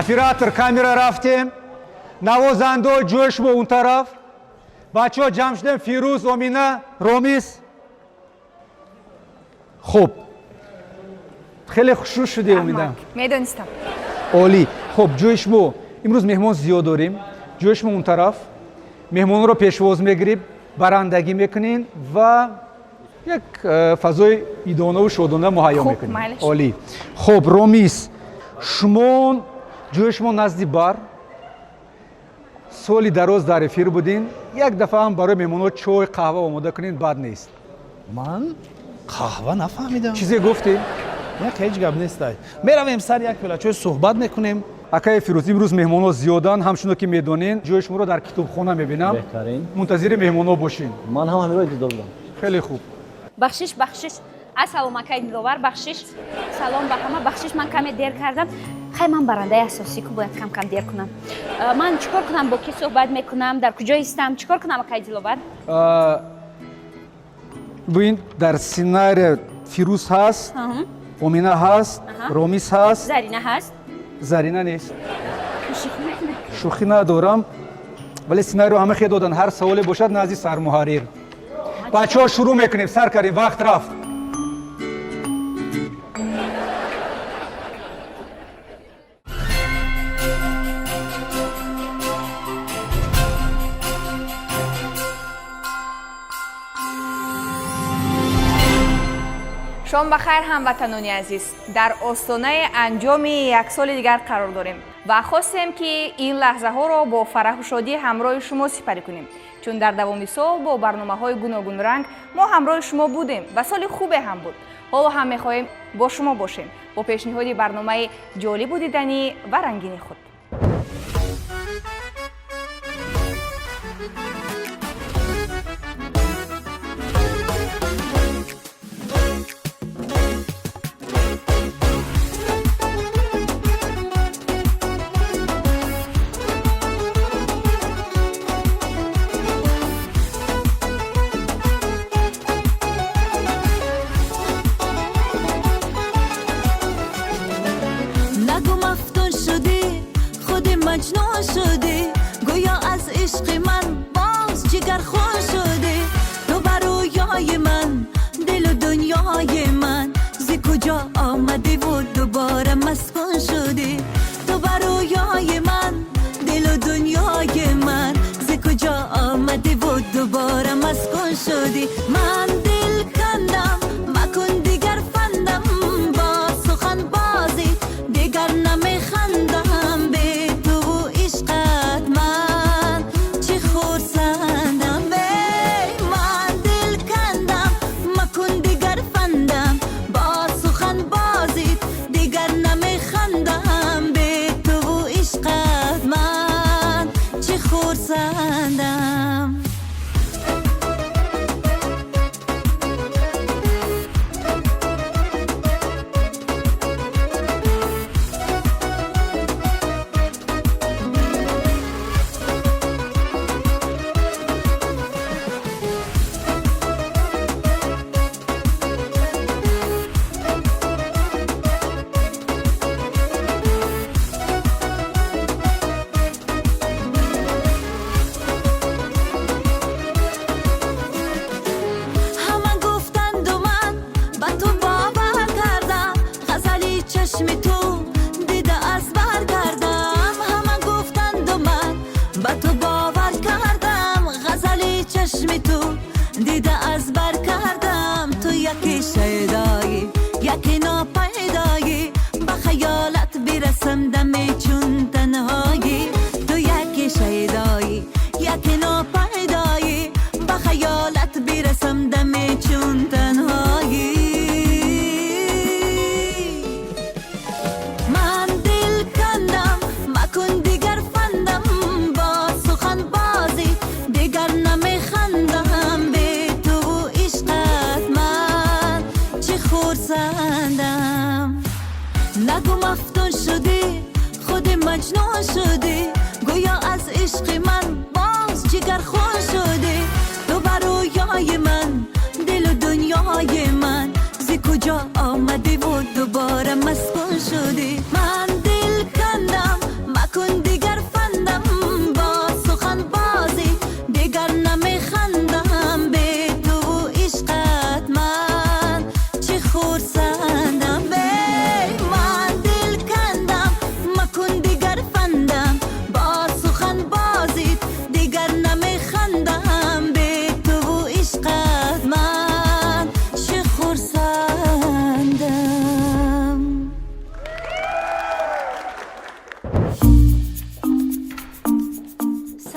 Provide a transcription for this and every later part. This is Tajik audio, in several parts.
Оператор, камера рафтем. Навозандо ҷои шумо он тараф. Бачаҳо ҷамъ шудем. Фирӯз, Омина, Ромис. Хуб, хеле хушрӯ шудӣ, Омина. Медонистам. Олӣ. Хуб, ҷои шумо, имрӯз меҳмон зиёд дорем, ҷои шумо он тараф. Меҳмонро пешвоз мегирем, барандагӣ мекунем ва як фазои идонаву шодона муҳайё мекунем. Олӣ. Хуб, Ромис, шумо ҷои шумо назди бар. Соли дароз дар эфир будин, як дафъа ҳам барои меҳмонҳо чой, қаҳва омода кунед, бад нест. Ман қаҳва нафаҳмидам. Чизе гуфтӣ? Як ҳеҷ гап нестай. Меравем, сар як пиёла чой суҳбат мекунем. Акаи Фирӯз, имрӯз меҳмонҳо зиёданд, ҳамчуно ки медонен, ҷои шуморо дар китобхона мебинам. Беҳтарин. Мунтазири меҳмонҳо бошин. Ман ҳам ҳаминро интизор будам. Хеле хуб. Бахшиш, бахшиш. Ассалом, акай Диловар, бахшиш. Салом ба ҳама. Бахшиш, ман каме дер кардам. Хай, ман барандаи асосӣ ку, бояд кам кам дер кунам. Ман чӣ кор кунам, бо кӣ суҳбат мекунам, дар куҷо истам, чӣ кор кунам, акай Диловар? Бубин, дар сценария Фирӯз ҳаст, Омина ҳаст, Ромис ҳаст. Зарина ҳаст? Зарина нест. Шӯхӣ надорам, вале сценарио ҳама хе додан. Ҳар саволе бошад, назди сармуҳаррир. Бачаҳо, шурӯъ мекунем, сар кардем, вақт рафт. Шом ба хайр, ҳамватанони азиз! Дар остонаи анҷоми як соли дигар қарор дорем ва хостем, ки ин лаҳзаҳоро бо фараҳу шодӣ ҳамроҳи шумо сипарӣ кунем, чун дар давоми сол бо барномаҳои гуногунранг мо ҳамроҳи шумо будем ва соли хубе ҳам буд. Ҳоло ҳам мехоҳем бо шумо бошем бо пешниҳоди барномаи ҷолибу диданӣ ва рангини худ. Нагу мафтун шудӣ, худи маҷнун шудӣ, гӯё аз ишқи ман боз ҷигархун шудӣ. Ту ба рӯёи ман, дилу дунёи ман, зи куҷо омадиву дубора маскун шудӣ? Ту ба рӯёи ман, дилу дунёи ман, зи куҷо омадиву дубора маскун шудӣ? Ман дил кандам, макун дигар фандам, бо сухан бозӣ дигар намехандам. Бе туву ишқат ман чӣ хурсандам. Эй, ман дил кандам, макун дигар фандам, бо сухан бозит дигар намехандам. Бе туву ишқат ман чӣ хурсандам. Ҳама гуфтанду ман ба ту бовар кардам, ғазали чашми ту дида аз бар кардам. Ҳама гуфтанду ман ба ту бовар кардам, ғазали чашми ту дида аз бар кардам. Ту яке шайдоӣ, яке нопайдоӣ, ба хаёлат бирасам даме чун танҳоӣ. Ту яке шайдоӣ, яке нопайдоӣ, ба хаёлат бирасам даме чун танҳоӣ. Ман дил кандам, макун дигар фандам, бо сухан бозӣ дигар намехандам. Бе туву ишқат ман чӣ хурсандам. Нагу мафтун шудӣ, худи маҷнун шудӣ, гӯё аз ишқи ман боз ҷигархун шудӣ. Ту ба рӯёи ман, дилу дунёи ман, зи куҷо омадиву дубора маскун шудӣ? Ман дил кандам.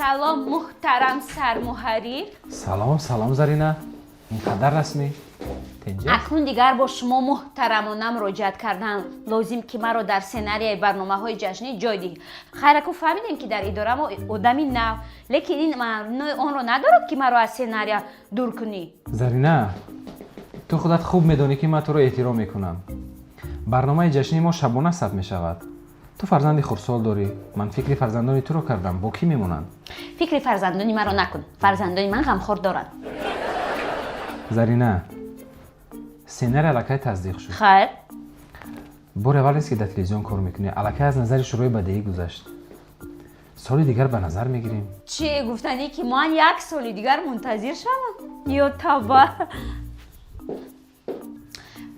Салом, муҳтарам сармуҳаррир. Салом, салом, Зарина. Ин қадар расмӣ? Тинҷ? Акнун дигар бо шумо муҳтарамона муроҷиат кардан лозим, ки маро дар сценарияи барномаҳои ҷашнӣ ҷой диҳӣ. Хайраку, фаҳмидем, ки дар идора мо одами нав, лекин ин маънои онро надорад, ки маро аз сценария дур кунӣ. Зарина, ту худат хуб медонӣ, ки ман туро эҳтиром мекунам. Барномаи ҷашнии мо шабона сабт мешавад. Ту фарзанди хурдсол дорӣ. Ман фикри фарзандони туро кардам, бо кӣ мемонанд? Фикри фарзандони маро накун, фарзандони ман ғамхор доранд. Зарина, сценарий аллакай тасдиқ шуд. Хайр. Бори аввал нест, ки дар телевизион кор мекунӣ. Аллакай аз назари шӯрои бадеӣ гузашт. Соли дигар ба назар мегирем. Чӣ гуфтанӣ, ки ман як соли дигар мунтазир шавам? Ё таба,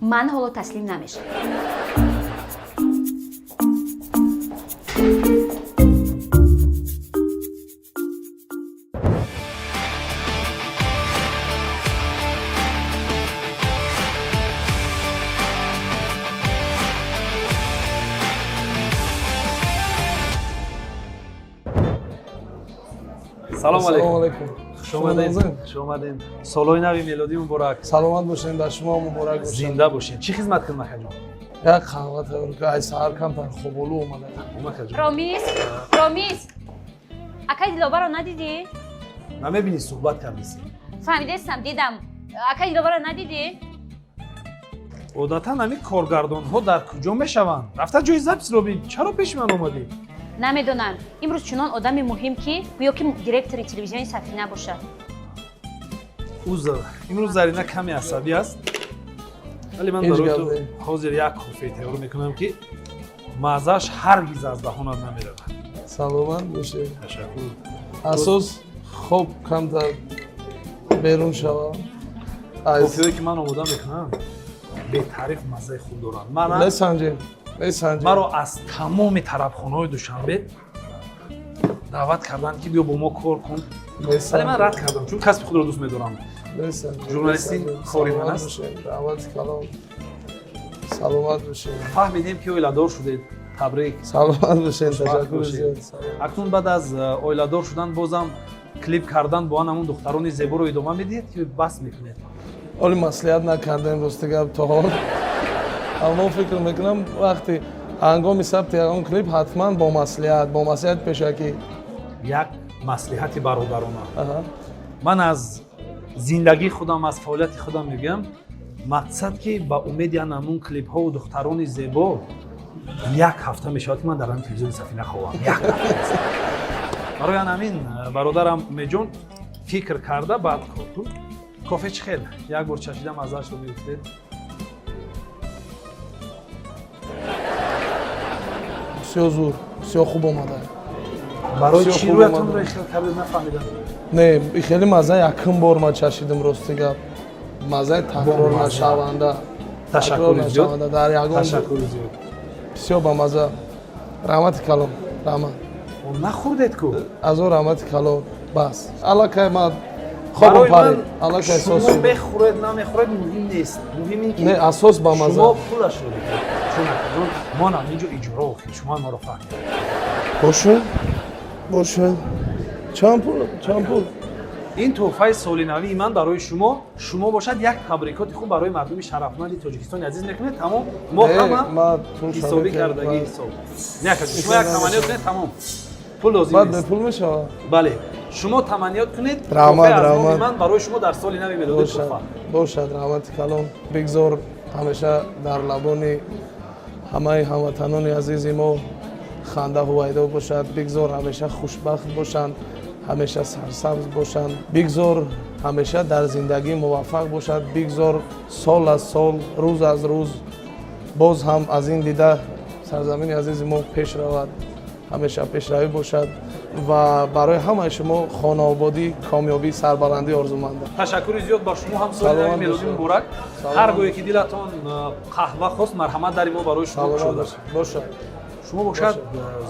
ман ҳоло таслим намешавам. Салом алейкум. Алейкум. Хуш омадед, хуш омадед. Солҳои нави мелодӣ муборак. Саломат бошед, дар шумо муборак бошад. Зинда бошед. Чӣ хизмат кунам, акаҷон? Як қаҳва тайёр кун, ай саҳар камтар хоболу омада. Акаҷон. Ромиз, Ромиз, акаи Диловарро надидӣ? Намебинӣ, суҳбат кардеси. Фаҳмидестам, дидам. Акаи Диловарро надидӣ? Одатан ҳамин коргардонҳо дар куҷо мешаванд? Рафта ҷои записро бин. Чаро пеши ман омадӣ? Намедонам, имрӯз чунон одами муҳим, ки гӯё ки директори телевизиони Сафина бошад. Узр, имрӯз Зарина каме асабӣ аст, вале ман Ҳеҷ барои гап ту не. ҳозир як кофе тайёр мекунам, ки маззааш ҳаргиз аз даҳонат намеравад. Саломат бошед. Ташаккур. Асос хоб камтар берун шавам. Аз Кофеҳое, ки ман омода мекунам, бетаъриф маззаи хуб доранд. Мана месанҷем, месанҷем. маро аз тамоми тарабхонаҳои Душанбе даъват карданд, ки биё бо мо кор кун, вале ман рад кардам, чун касби худро дӯст медорам. Месанҷем. Журналистӣ Месанҷем. кори ман Саломат аст. бошед, раҳмати калон. Саломат бошед. Фаҳмидем, ки оиладор шудед. Табрик. Саломат бошед. Хушбахт Ташаккур бошед. зиёд. Саломат. Акнун баъд аз оиладор шудан бозам клип кардан бо ан ҳамун духтарони зеборо идома медиҳед ки бас мекунед? Оли маслиҳат накардем, рости гап, то ҳол. Аммо фикр мекунам, вақти ҳангоми сабти ягон клип ҳатман бо маслиҳат пешакӣ. Як маслиҳати бародарона. Аҳа. Ман аз зиндагии худам, аз фаъолияти худам мегӯям: мақсад, ки ба умеди ан ҳамун клипҳову духтарони зебо як ҳафта мешавад, ки ман дар ҳамин телевизиони Сафина ховам. Як ҳафта. Барои ан ҳамин, бародарам Умедҷон, фикр карда баъд кор кун. Кофе чӣ хел? Як бор чашида маззаашро мегуфтед. Бисёр зур, бисёр хуб омада. Барои Бисёр чӣ хуб рӯятонро омада. ихел кардед, нафаҳмидам. Не, хеле мазза якум бор ман чашидам, рости гап. Маззаи такрор Бомазза. нашаванда. Ташаккури Такрор зиёд. нашаванда дар ягон. Ташаккури зиёд. Бисёр бамазза. Раҳмати калон, раҳмат. О, нахӯрдед ку. Аз он раҳмати калон, бас. Аллакай ман хобам Барои парид. ман Аллакай шумо сос. мехӯред, намехӯред, муҳим нест. Муҳим ин ки Не, асос бамазза. шумо пулашро диҳед, чун акаҷон, мо нам инҷо иҷора, охир шумо маро фаҳмед. Бошад, бошад. Чанд пул, чанд пул? Ин тӯҳфаи соли навии ман барои шумо. Шумо бошад, як табрикоти хуб барои мардуми шарафманди Тоҷикистони азиз мекунед, тамом. Мо Не, ҳама ман пул ҳисобӣ шавед, кардагӣ. Ҳисоб не, акаҷон, шумо як таманниёт кунед, тамом, пул лозим Баъд нест. бепул мешавад? Бале, шумо таманниёт кунед. Раҳмат, тӯҳфаи аз номи раҳмат. ман барои шумо дар соли нави мелодӣ Бошад, тӯҳфа. бошад, раҳмати калон. Бигзор ҳамеша дар лабони ҳамаи ҳамватанони азизи мо ханда ҳувайдо бошад. Бигзор ҳамеша хушбахт бошанд, ҳамеша сарсабз бошанд. Бигзор ҳамеша дар зиндагӣ муваффақ бошад. Бигзор сол аз сол, рӯз аз рӯз боз ҳам аз ин дида сарзамини азизи мо пеш равад, ҳамеша пешравӣ бошад ва барои ҳамаи шумо хонаободӣ, комёбӣ, сарбаландӣ орзумандам. Ташаккури зиёд. Ба шумо ҳам соли нави Саломат мелодӣ бошед. муборак. Саломат. Ҳар гоҳе ки дилатон қаҳва хост, марҳамат, дари мо барои шумо Саломат кушода. бошед, бошад. Шумо бошад,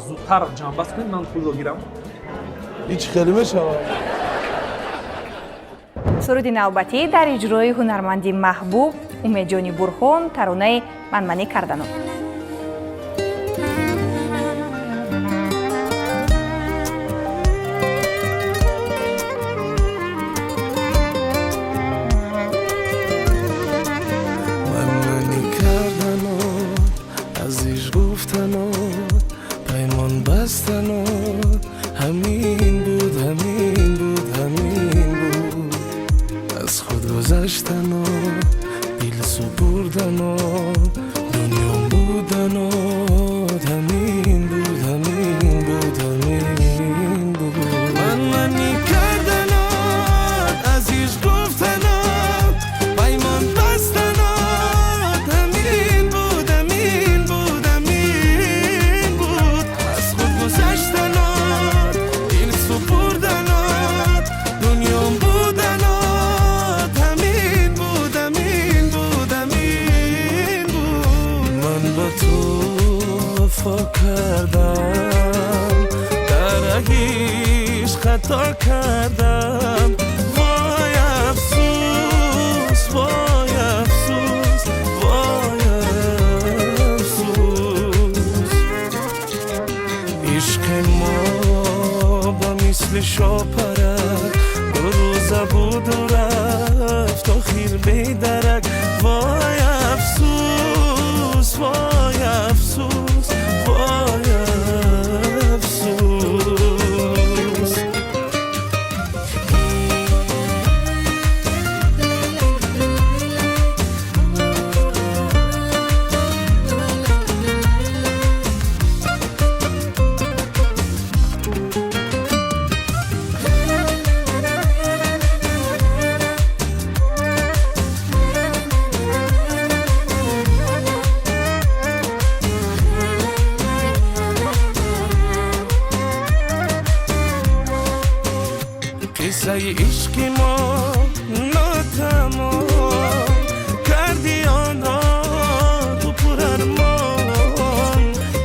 зудтар ҷамъбаст кунед, ман пулро гирам. Ҳеҷ хеле мешавад. Суруди навбатӣ дар иҷрои ҳунарманди маҳбуб Умедҷони Бурҳон, таронаи «Манманӣ кардану». Ҳамин буд, ҳамин буд, ҳамин буд. Аз худ гузаштану дил супурдану дунё будану ҳамин буд, ҳамин буд, ҳамин буд. Ман манӣ карданат, аз ишқ гуфтанат, паймон бастанат, ҳамин буд, ҳамин буд, ҳамин буд. Аз худ гузаштанат, дил супурданат, дунём буданат, ҳамин буд, ҳамин буд, ҳамин буд. Ман ба ту вафо кардам, дар ишқ хато кардам. Вой афсӯс, вой афсӯс, вой афсӯс. Ишқи мо ба мисли шопарак ду рӯза буду рафт, охир бедарак. Вой афсӯс, вой афсӯс, вой афсӯс. Қиссаи ишқи мо нотамом кардӣ, онро ту пурармон.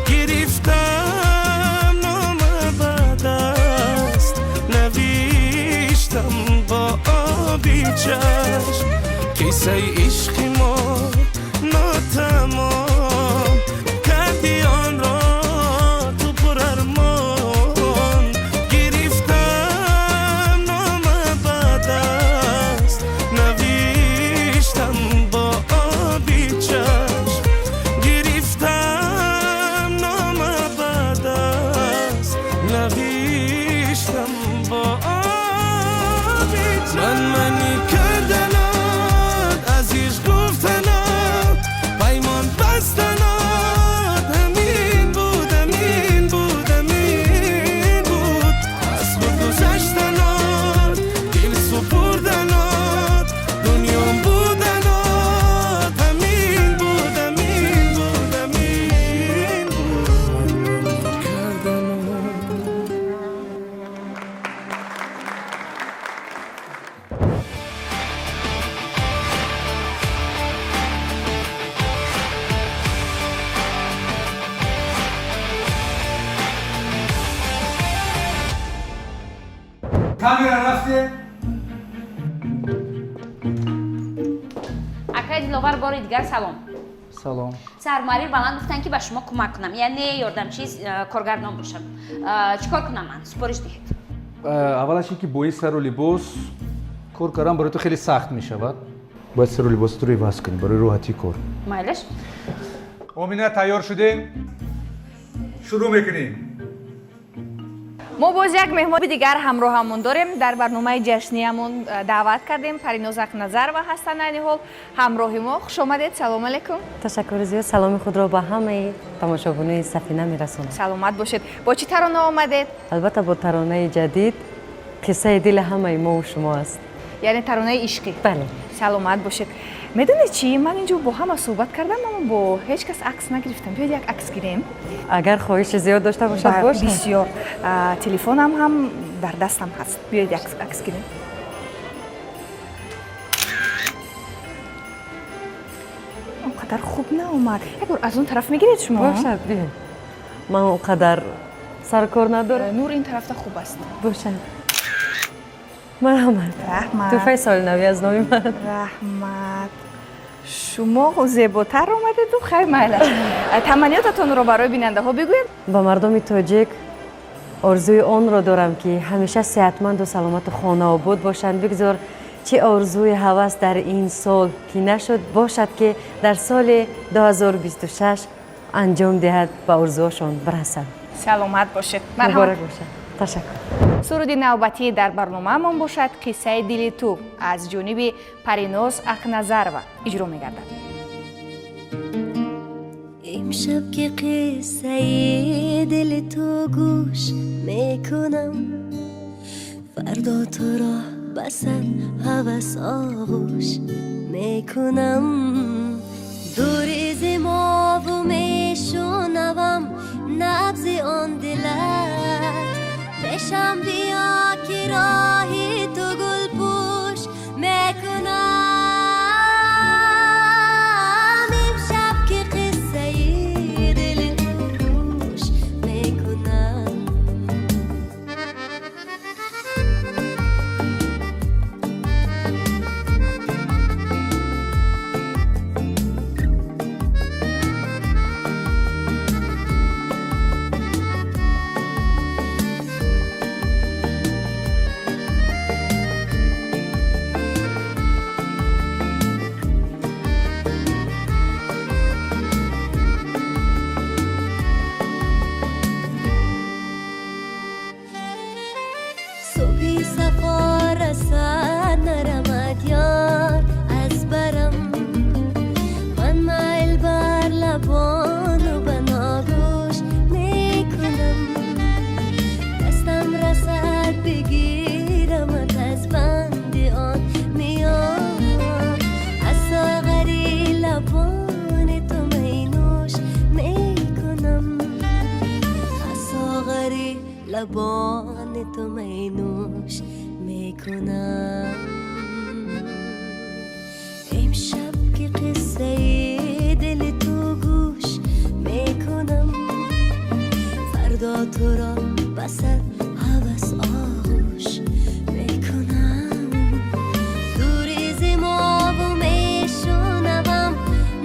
Гирифтам нома ба даст, навиштам бо оби чашм. Қиссаи ишқи мо нотамом кардӣ, онро ту пурармон. Гирифтам нома ба даст, навиштам бо оби чашм. Гирифтам нома ба даст, навиштам бо оби чашм. Ман манӣ карданат, аз ишқ гуфтанат, паймон бастанат, ҳамин буд, ҳамин буд, ҳамин буд. Аз худ гузаштанат, дил супурданат, дунём буданат, ҳамин буд, ҳамин буд, ҳамин буд. Ман манӣ карданат. Камера рафте. Акай Диловар, бори дигар салом. Салом. Сармуҳаррир ба ман гуфтанд, ки ба шумо кӯмак кунам, яъне ёрдамчи коргардон бошам. Чӣ кор кунам ман? Супориш диҳед. Аввалаш ин ки бо ин сару либос кор кардан барои ту хеле сахт мешавад. Бояд сару либосатро иваз кунӣ барои роҳатии кор. Майлаш. Омина, тайёр шудем, шурӯъ мекунем. Мо боз як меҳмони дигар ҳамроҳамон дорем. Дар барномаи ҷашниямон даъват кардем. Париноз Ақназарова ҳастанд айни ҳол ҳамроҳи мо. Хуш омадед, салом алейкум. Ташаккури зиёд. Саломи худро ба ҳамаи тамошобинони Сафина мерасонам. Саломат бошед. Бо чӣ тарона омадед? Албатта, бо таронаи ҷадид, қиссаи дили ҳамаи мову шумо аст. Яъне таронаи ишқӣ? Бале. Саломат бошед. Медонед чӣ, ман инҷо бо ҳама суҳбат кардам, аммо бо ҳеҷ кас акс нагирифтам. Биёед, як акс гирем. Агар хоҳиши зиёд дошта бошад, бошад. Бисёр. Телефонам ҳам дар дастам ҳаст. Биёед, як акс гирем. Он қадар хуб наомад. Як бор аз он тараф мегиред шумо? Бошад, биёед, ман он қадар саркор надорам. Нур ин тарафта хуб аст. Бошад, марҳамат. Раҳмат. Тӯҳфаи соли навӣ аз номи ман. Раҳмат. Шумо зеботар омадеду хайр, майлаш. Таманниётатонро барои бинандаҳо бигӯед. Ба мардуми тоҷик орзуи онро дорам, ки ҳамеша сеҳатманду саломату хонаобод бошанд. Бигзор чӣ орзуи ҳавас дар ин сол ки нашуд, бошад, ки дар соли 2026 анҷом диҳад, ба орзуҳошон бирасанд. Саломат бошед. Муборак бошад, ташаккур. Суруди навбатӣ дар барномаамон бошад, «Қиссаи дили ту» аз ҷониби Париноз Ақназарова иҷро мегардад. Имшаб ки қиссаи дили ту гӯш мекунам, фардо туро ба сад ҳавас оғӯш мекунам. Дури зи мову мешунавам набзи он дилат, пешам биё, ки роҳи ту гулпӯш мекунам. Имшаб ки қиссаи дили ту гӯш мекунам. Субҳи сафо расад, нарамад ёр аз барам, ман майл бар лабону ба ногӯш мекунам. Дастам расад, бигирамат аз банди он миён, аз соғари лабони ту майнӯш мекунам, аз соғари лабони ту майнӯш мекунам. Имшаб ки қиссаи дили ту гӯш мекунам, фардо туро ба сад ҳавас оғӯш мекунам. Дури зи мову мешунавам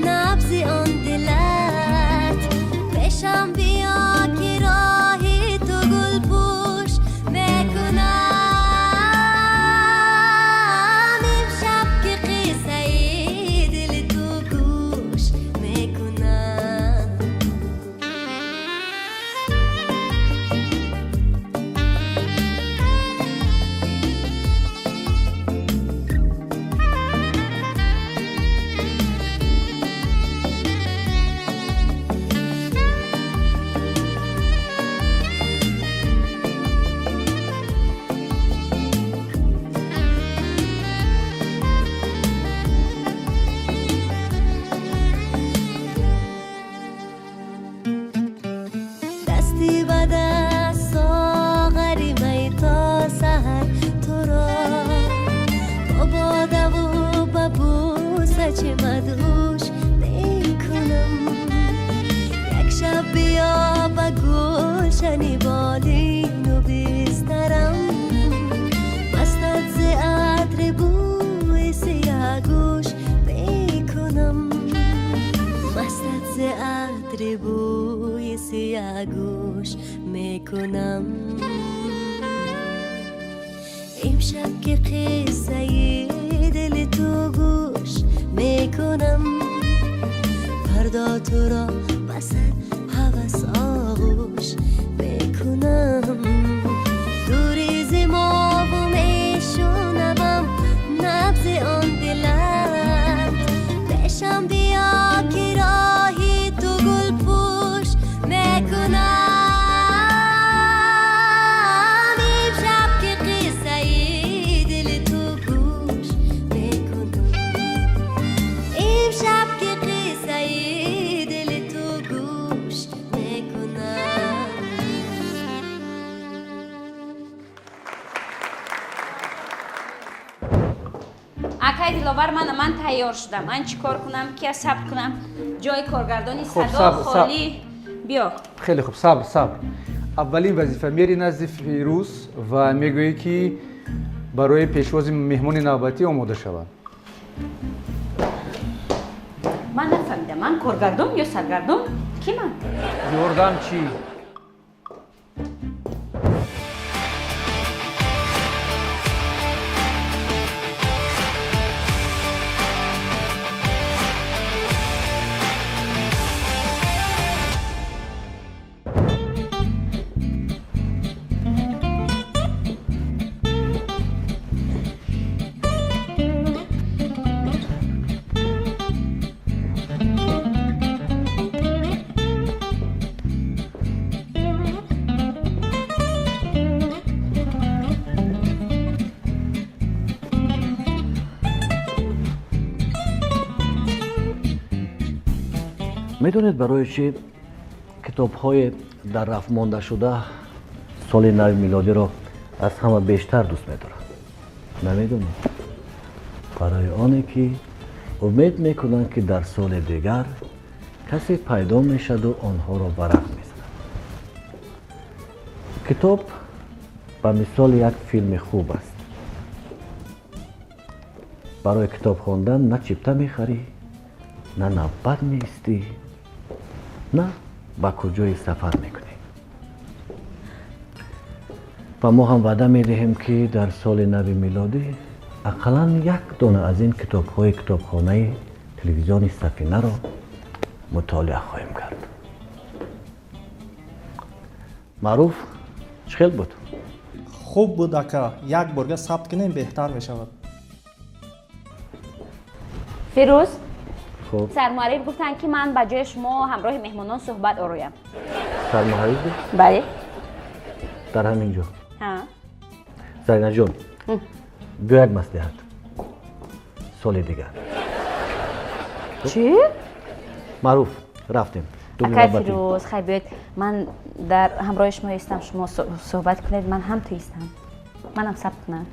набзи он дилат, пешам биё, ки роҳи ту гулпӯш мекунам. Имшаб ки қиссаи дили ту гӯш мекунам. Дасти ба даст, соғари май, то саҳар туро бо бодаву ба бӯса чӣ мадҳуш мекунам. Як шаб биё ба гулшани болину бистарам, мастат зи атри бӯи сияҳгӯш мекунам, мастат зи атри бӯи сияҳгӯш мекунам. Имшаб ки қиссаи дили ту гӯш мекунам, фардо туро ба сад ҳавас оғӯш мекунам. Дури зи мову мешунавам набзи он дилат, пешам биё, ки роҳи ту гулпӯш мекунам. Имшаб ки қиссаи дили ту гӯш мекунам, имшаб ки қиссаи дили ту гӯш мекунам. Акай Диловар, мана ман тайёр шудам. Ман чӣ кор кунам, кия сабр кунам? Ҷои коргардони Хуб, садо сабр, сабр. холӣ. Биё. Хеле хуб, сабр, сабр. Аввалин вазифа: мери назди Фирӯз ва мегӯӣ, ки барои пешвози меҳмони навбатӣ омода шавад. Ман нафаҳмидам, ман коргардон ё саргардон? Ки ман? Ёрдамчӣ. Медонед, барои чӣ китобҳои дар раф мондашуда соли нави милодиро аз ҳама бештар дӯст медоранд? Намедонед? Барои оне ки умед мекунанд, ки дар соли дигар касе пайдо мешаду онҳоро варақ мезанад. Китоб ба мисоли як филми хуб аст. Барои китоб хондан на чипта мехарӣ, на навбат меистӣ, на ба куҷое сафар мекунӣ. Ва мо ҳам ваъда медиҳем, ки дар соли нави милодӣ ақаллан як дона аз ин китобҳои китобхонаи телевизиони Сафинаро мутолиа хоҳем кард. Маъруф, чӣ хел буд? Хуб буд, ака. Як борга сабт кунем, беҳтар мешавад. Фирӯз. Хуб. Сармуҳаррир гуфтанд, ки ман ба ҷои шумо ҳамроҳи меҳмонон суҳбат ороям. Сармуҳаррир гуфт? Бале. Дар ҳамин ҷо? Ҳа. Заринаҷон, биё, як маслиҳат: соли дигар. Чӣ? Маъруф, рафтем. Акай Фирӯз, хай, биёед, ман дар ҳамроҳи шумо истам, шумо суҳбат кунед, ман ҳам ту истам, манам сабт кунам.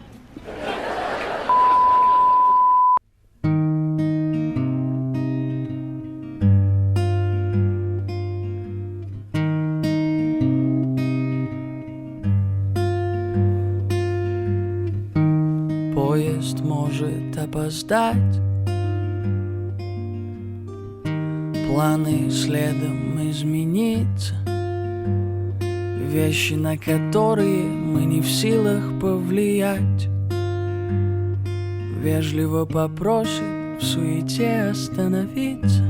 Поезд может опоздать, планы следом измениться, вещи, на которые мы не в силах повлиять, вежливо попросит в суете остановиться.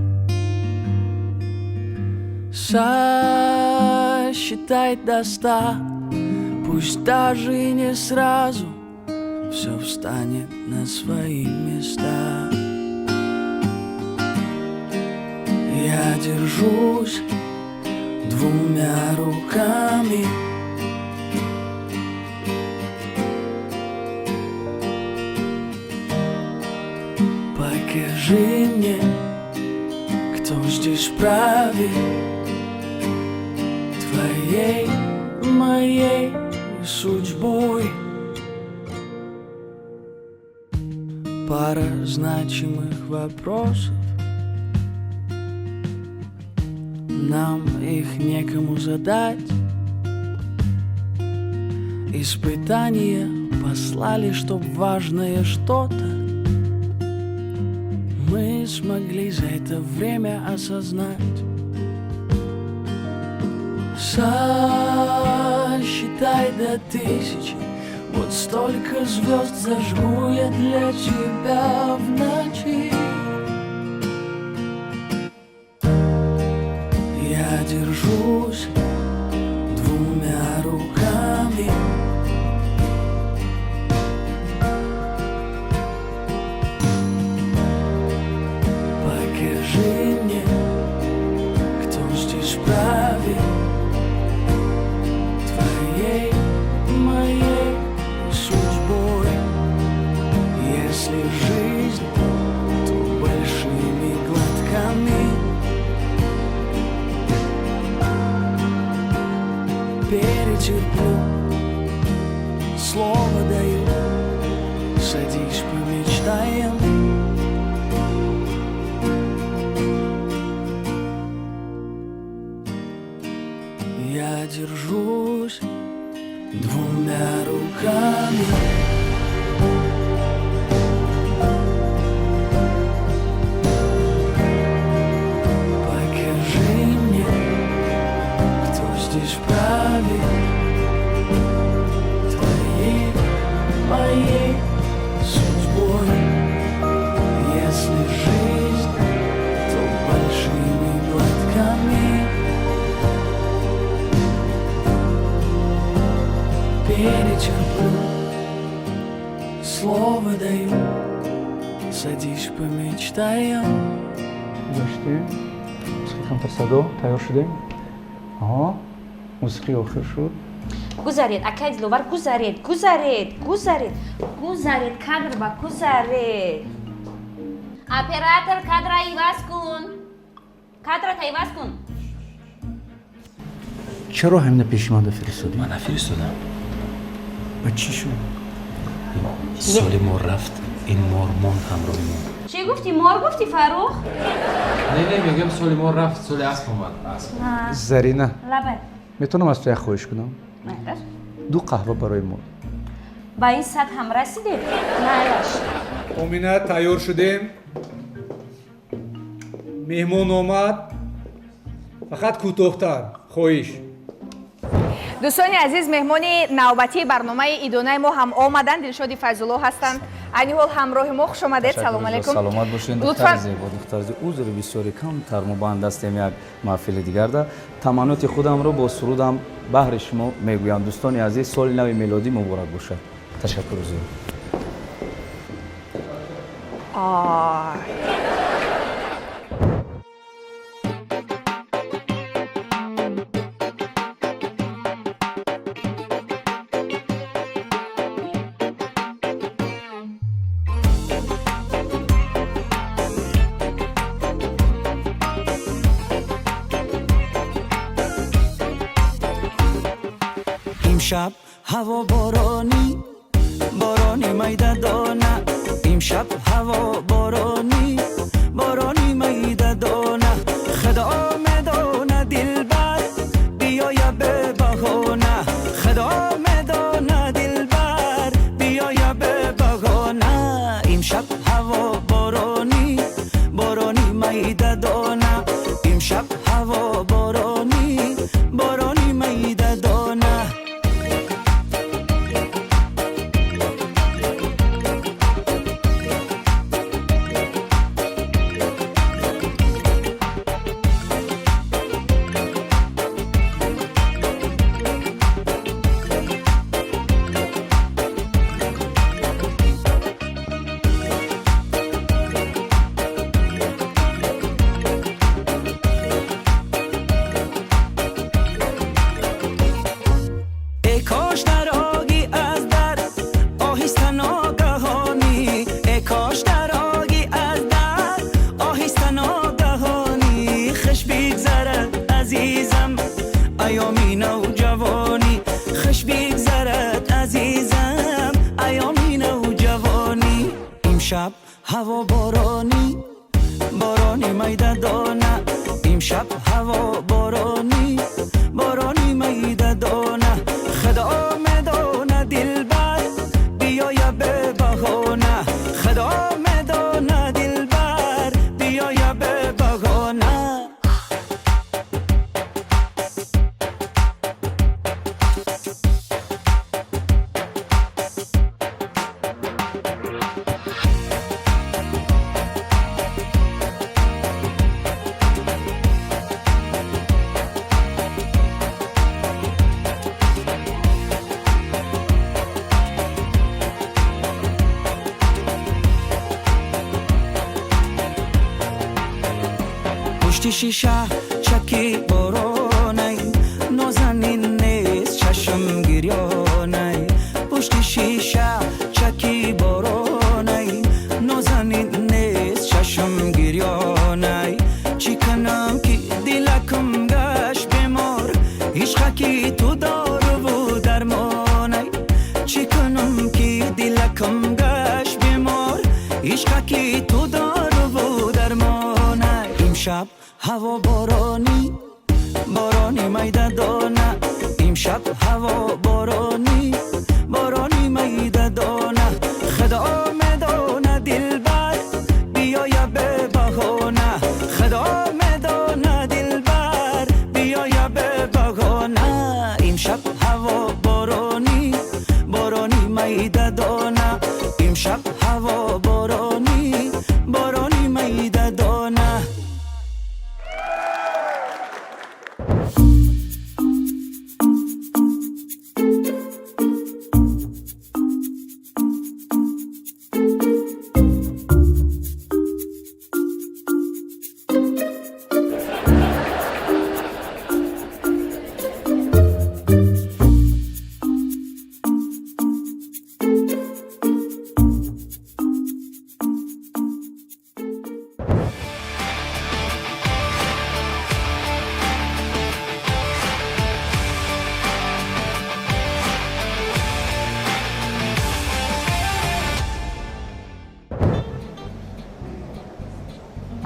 Сосчитай до 100, пусть даже и не сразу, все встанет на свои места. Я держусь двумя руками. Покажи мне, кто здесь правит твоей, моей судьбой. Пара значимых вопросов, нам их некому задать. Испытания послали, чтоб важное что-то мы смогли за это время осознать. Сосчитай до 1000, вот столько звезд зажгу я для тебя в ночи. Я держусь двумя руками. Покажи мне, кто здесь правит твоей, моей судьбой. Если жизнь, то большими глотками. Перетерплю, слово даю, садись, помечтаем. Я держусь двумя руками. Покажи мне, кто здесь правит твоей, моей судьбой. Если жизнь, то большими глотками. Перетерплю, слово даю, садись, помечтаем. Гузаштем, мусиқӣ камтар садо, тайёр шудем. Аҳо, мусиқӣ охир шуд. Гузаред, акай Диловар, гузаред, гузаред, гузаред, гузаред, кадр ба гузаред. Оператор, кадра иваз кун. Кадрат иваз кун. Чаро ҳамина пеши ман фиристодӣ? Ман нафиристодам. Ба чӣ шуд? Соли мор рафт, ин мор монд ҳамроҳи мо. Чӣ гуфтӣ? Мор гуфтӣ, Фаррух? Не, не, мегӯям, соли мор рафт, соли асп омад, асп. Зарина. Лабай. Метавонам аз ту як хоҳиш кунам? Майлаш. Ду қаҳва барои мо. Ба ин сатҳ ҳам расидед? Майлаш. Омина, тайёр шудем, меҳмон омад, фақат кӯтоҳтар, хоҳиш. Дӯстони азиз, меҳмони навбатии барномаи идонаи мо ҳам омаданд. Дилшоди Файзулло ҳастанд айни ҳол ҳамроҳи мо. Хуш омадед, салом алейкум. Саломат бошед, духтари зебо, духтари зебо. Узри бисёри, камтар мо банд ҳастем як маҳфили дигарда. Таманноти худамро бо сурудам баҳри шумо мегӯям. Дӯстони азиз, соли нави мелодӣ муборак бошад. Ташаккури зиёд. Ай. Имшаб ҳаво боронӣ, борони майда дона. Имшаб ҳаво боронӣ, борони майда дона. Худо медона, дилбар биёя бе баҳона. Худо медона, дилбар биёя бе баҳона. Имшаб ҳаво боронӣ, борони майда дона. Имшаб ҳаво боронӣ, борони майда дона. Эй кош дароги аз дар оҳиста ногаҳонӣ, эй кош дароги аз дар оҳиста ногаҳонӣ. Хуш бигзарад, азизам, айёми навҷавонӣ. Хуш бигзарад, азизам, айёми навҷавонӣ. Имшаб ҳаво боронӣ, борони майда дона. Имшаб ҳаво боронӣ, борони майда дона. Худо медона, дилбар биёя бе баҳона. Худо медона, дилбар биёя бе баҳона. Пушти шиша чаки боронай, нозанин нест, чашм гирёнай. Пушти шиша чаки боронай, нозанин нест, чашм гирёнай. Чӣ кунам, ки дилакам гашт бемор, ишқаки ту доруву дармонай. Чӣ кунам, ки дилакам гашт бемор, ишқаки ту доруву дармонай. Имшаб ҳаво боронӣ, борони майда дона. Имшаб ҳаво боронӣ, борони майда дона. Худо медона, дилбар биёя бе баҳона. Худо медона, дилбар биёя бе баҳона. Имшаб ҳаво боронӣ, борони майда дона. Имшаб ҳаво боронӣ, борони майда дона.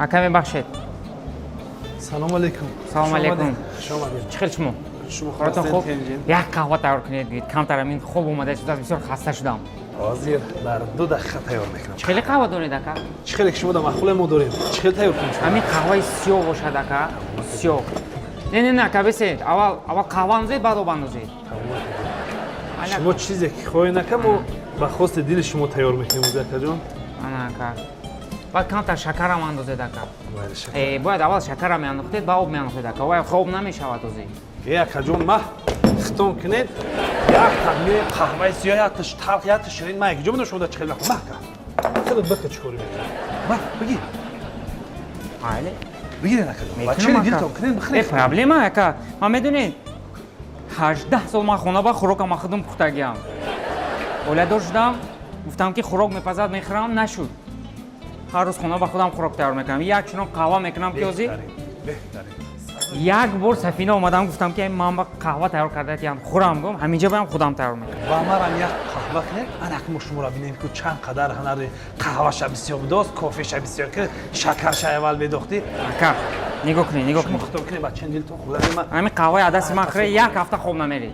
Ака, мебахшед. Салому алейкум. Салому алейкум. Хуш омадед. Чӣ хел шумо? Шумо Ҳолатон хуб? Тенҷин. Як қаҳва тайёр кунед, гӯед, камтар амин хоб омада истодааст, бисёр хаста шудам. Ҳозир дар 2 дақиқа тайёр мекунам. Чӣ хеле қаҳва доред, ака? Чӣ хеле ки шумо дар маъқуле, мо дорем. Чӣ хел тайёр кунем шумо? Ҳамин қаҳваи сиёҳ бошад, ака, сиёҳ. Не, не, не, ака, бесед, аввал, аввал қаҳва андозед, баъд об андозед. Шумо чизе ки хоҳед, ака, мо ба хости дили шумо тайёр мекунем ози, акаҷон. Ана, ака, баъд камтар шакарам андозед, ака. Майли, шакар. Бояд аввал шакара меандохтед, баъд об меандохтед, ака, вай хоб намешавад ози. Э, акаҷон, ма хитон кунед, як тадми қаҳваи сиёҳ, якташ талх, якташ ширин, ма якҷо медонам шумо дар чӣ хел мехоҳ. Ма, ака, хеле бика, чӣ корӣ мекунед? Ма, бигир. Майли. Бигиред, акаҷон, ба Метунам, чили ака. дилтон кунед, бихӯред. Э, проблема, ака, ман медонед, 18 сол ман хона ба хӯрокам ман худам пухтагиам. Оиладор шудам, гуфтам, ки хӯрок мепазад, мехӯрам, нашуд. Ҳар рӯз хона ба худам хӯрок тайёр мекунам, як чунон қаҳва мекунам, ки озӣ беҳтарин. Як бор Сафина омадам, гуфтам, ки ман ба қаҳва тайёр карда тиям, хӯрам, гум ҳаминҷа баям худам тайёр мекунам. Ва марам як қаҳва кунед, анак мо шуморо бинем, ки чанд қадар ҳунари қаҳваша бисёр будост, кофеша бисёр ки шакарша аввал медохтӣ. Ака, нигоҳ кунед, нигоҳ Шумо кунед. хитоб кунед, бачаи дилтон хӯрда ма. Ҳамин қаҳваи адаси ман хӯре, як ҳафта хоб намерӣ,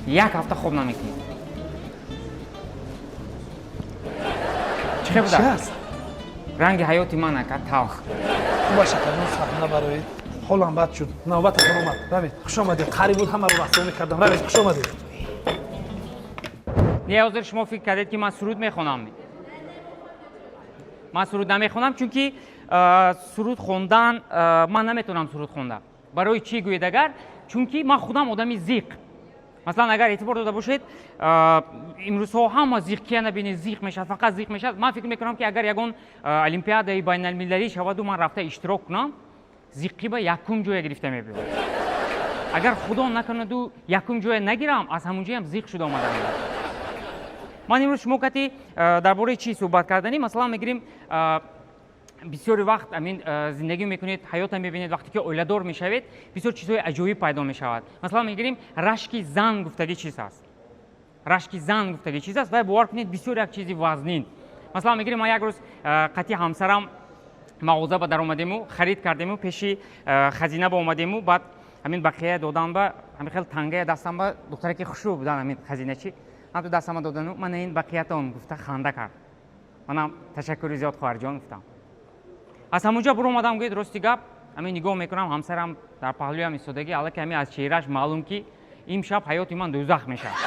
як ҳафта хоб намекунӣ. Чӣ хел буда? Чӣ аст? Ранги ҳаёти ман, ака, талх. Хуб, шакарҷон, саҳна бароед, ҳолам бад шуд, навбататон омад, равед. Хуш омадед. Қариб буд ҳамаро расво мекардам. Равед, хуш омадед. Не, ҳозир шумо фикр кардед, ки ман суруд мехонам. Ман суруд намехонам, чунки суруд хондан, ман наметавонам суруд хонда. Барои чӣ гӯед агар, чунки ман худам одами зиқ. Масалан, агар эътибор дода бошед, имрӯзҳо ҳама зиқ, кия набинед, зиқ мешавад, фақат зиқ мешавад. Ман фикр мекунам, ки агар ягон олимпиадаи байналмилалӣ шаваду ман рафта иштирок кунам, зиққӣ ба якум ҷоя гирифта мебиёд. Агар худо накунаду якум ҷоя нагирам, аз ҳамун ҷоям зиқ шуда омадам. Ман имрӯз шумо кати дар бораи чӣ суҳбат карданӣ? Масалан, мегирем, бисёри вақт амин зиндагӣ мекунед, ҳаёта мебинед, вақте ки оиладор мешавед, бисёр чизҳои аҷоиб пайдо мешавад. Масалан, мегирем, рашки зан гуфтагӣ чиз аст, рашки зан гуфтагӣ чиз аст. Вай, бовар кунед, бисёр як чизи вазнин. Масалан, мегирем, ман як рӯз қати ҳамсарам мағоза ба даромадему, харид кардему, пеши хазина ба омадему, баъд ҳамин бақия додан ба ҳамин хел тангая дастам ба духтаре ки хушрӯ будан, ҳамин хазиначи, ҳамту дастама додану, мана ин бақиятон, гуфта ханда кард. Манам ташаккури зиёд, хоҳарҷон, гуфтам. Аз ҳамунҷо буромадам, гӯед, рости гап, ҳамин нигоҳ мекунам, ҳамсарам дар паҳлӯям истодагӣ, аллакай ҳамин аз чеҳрааш маълум, ки имшаб ҳаёти ман дӯзах мешавад.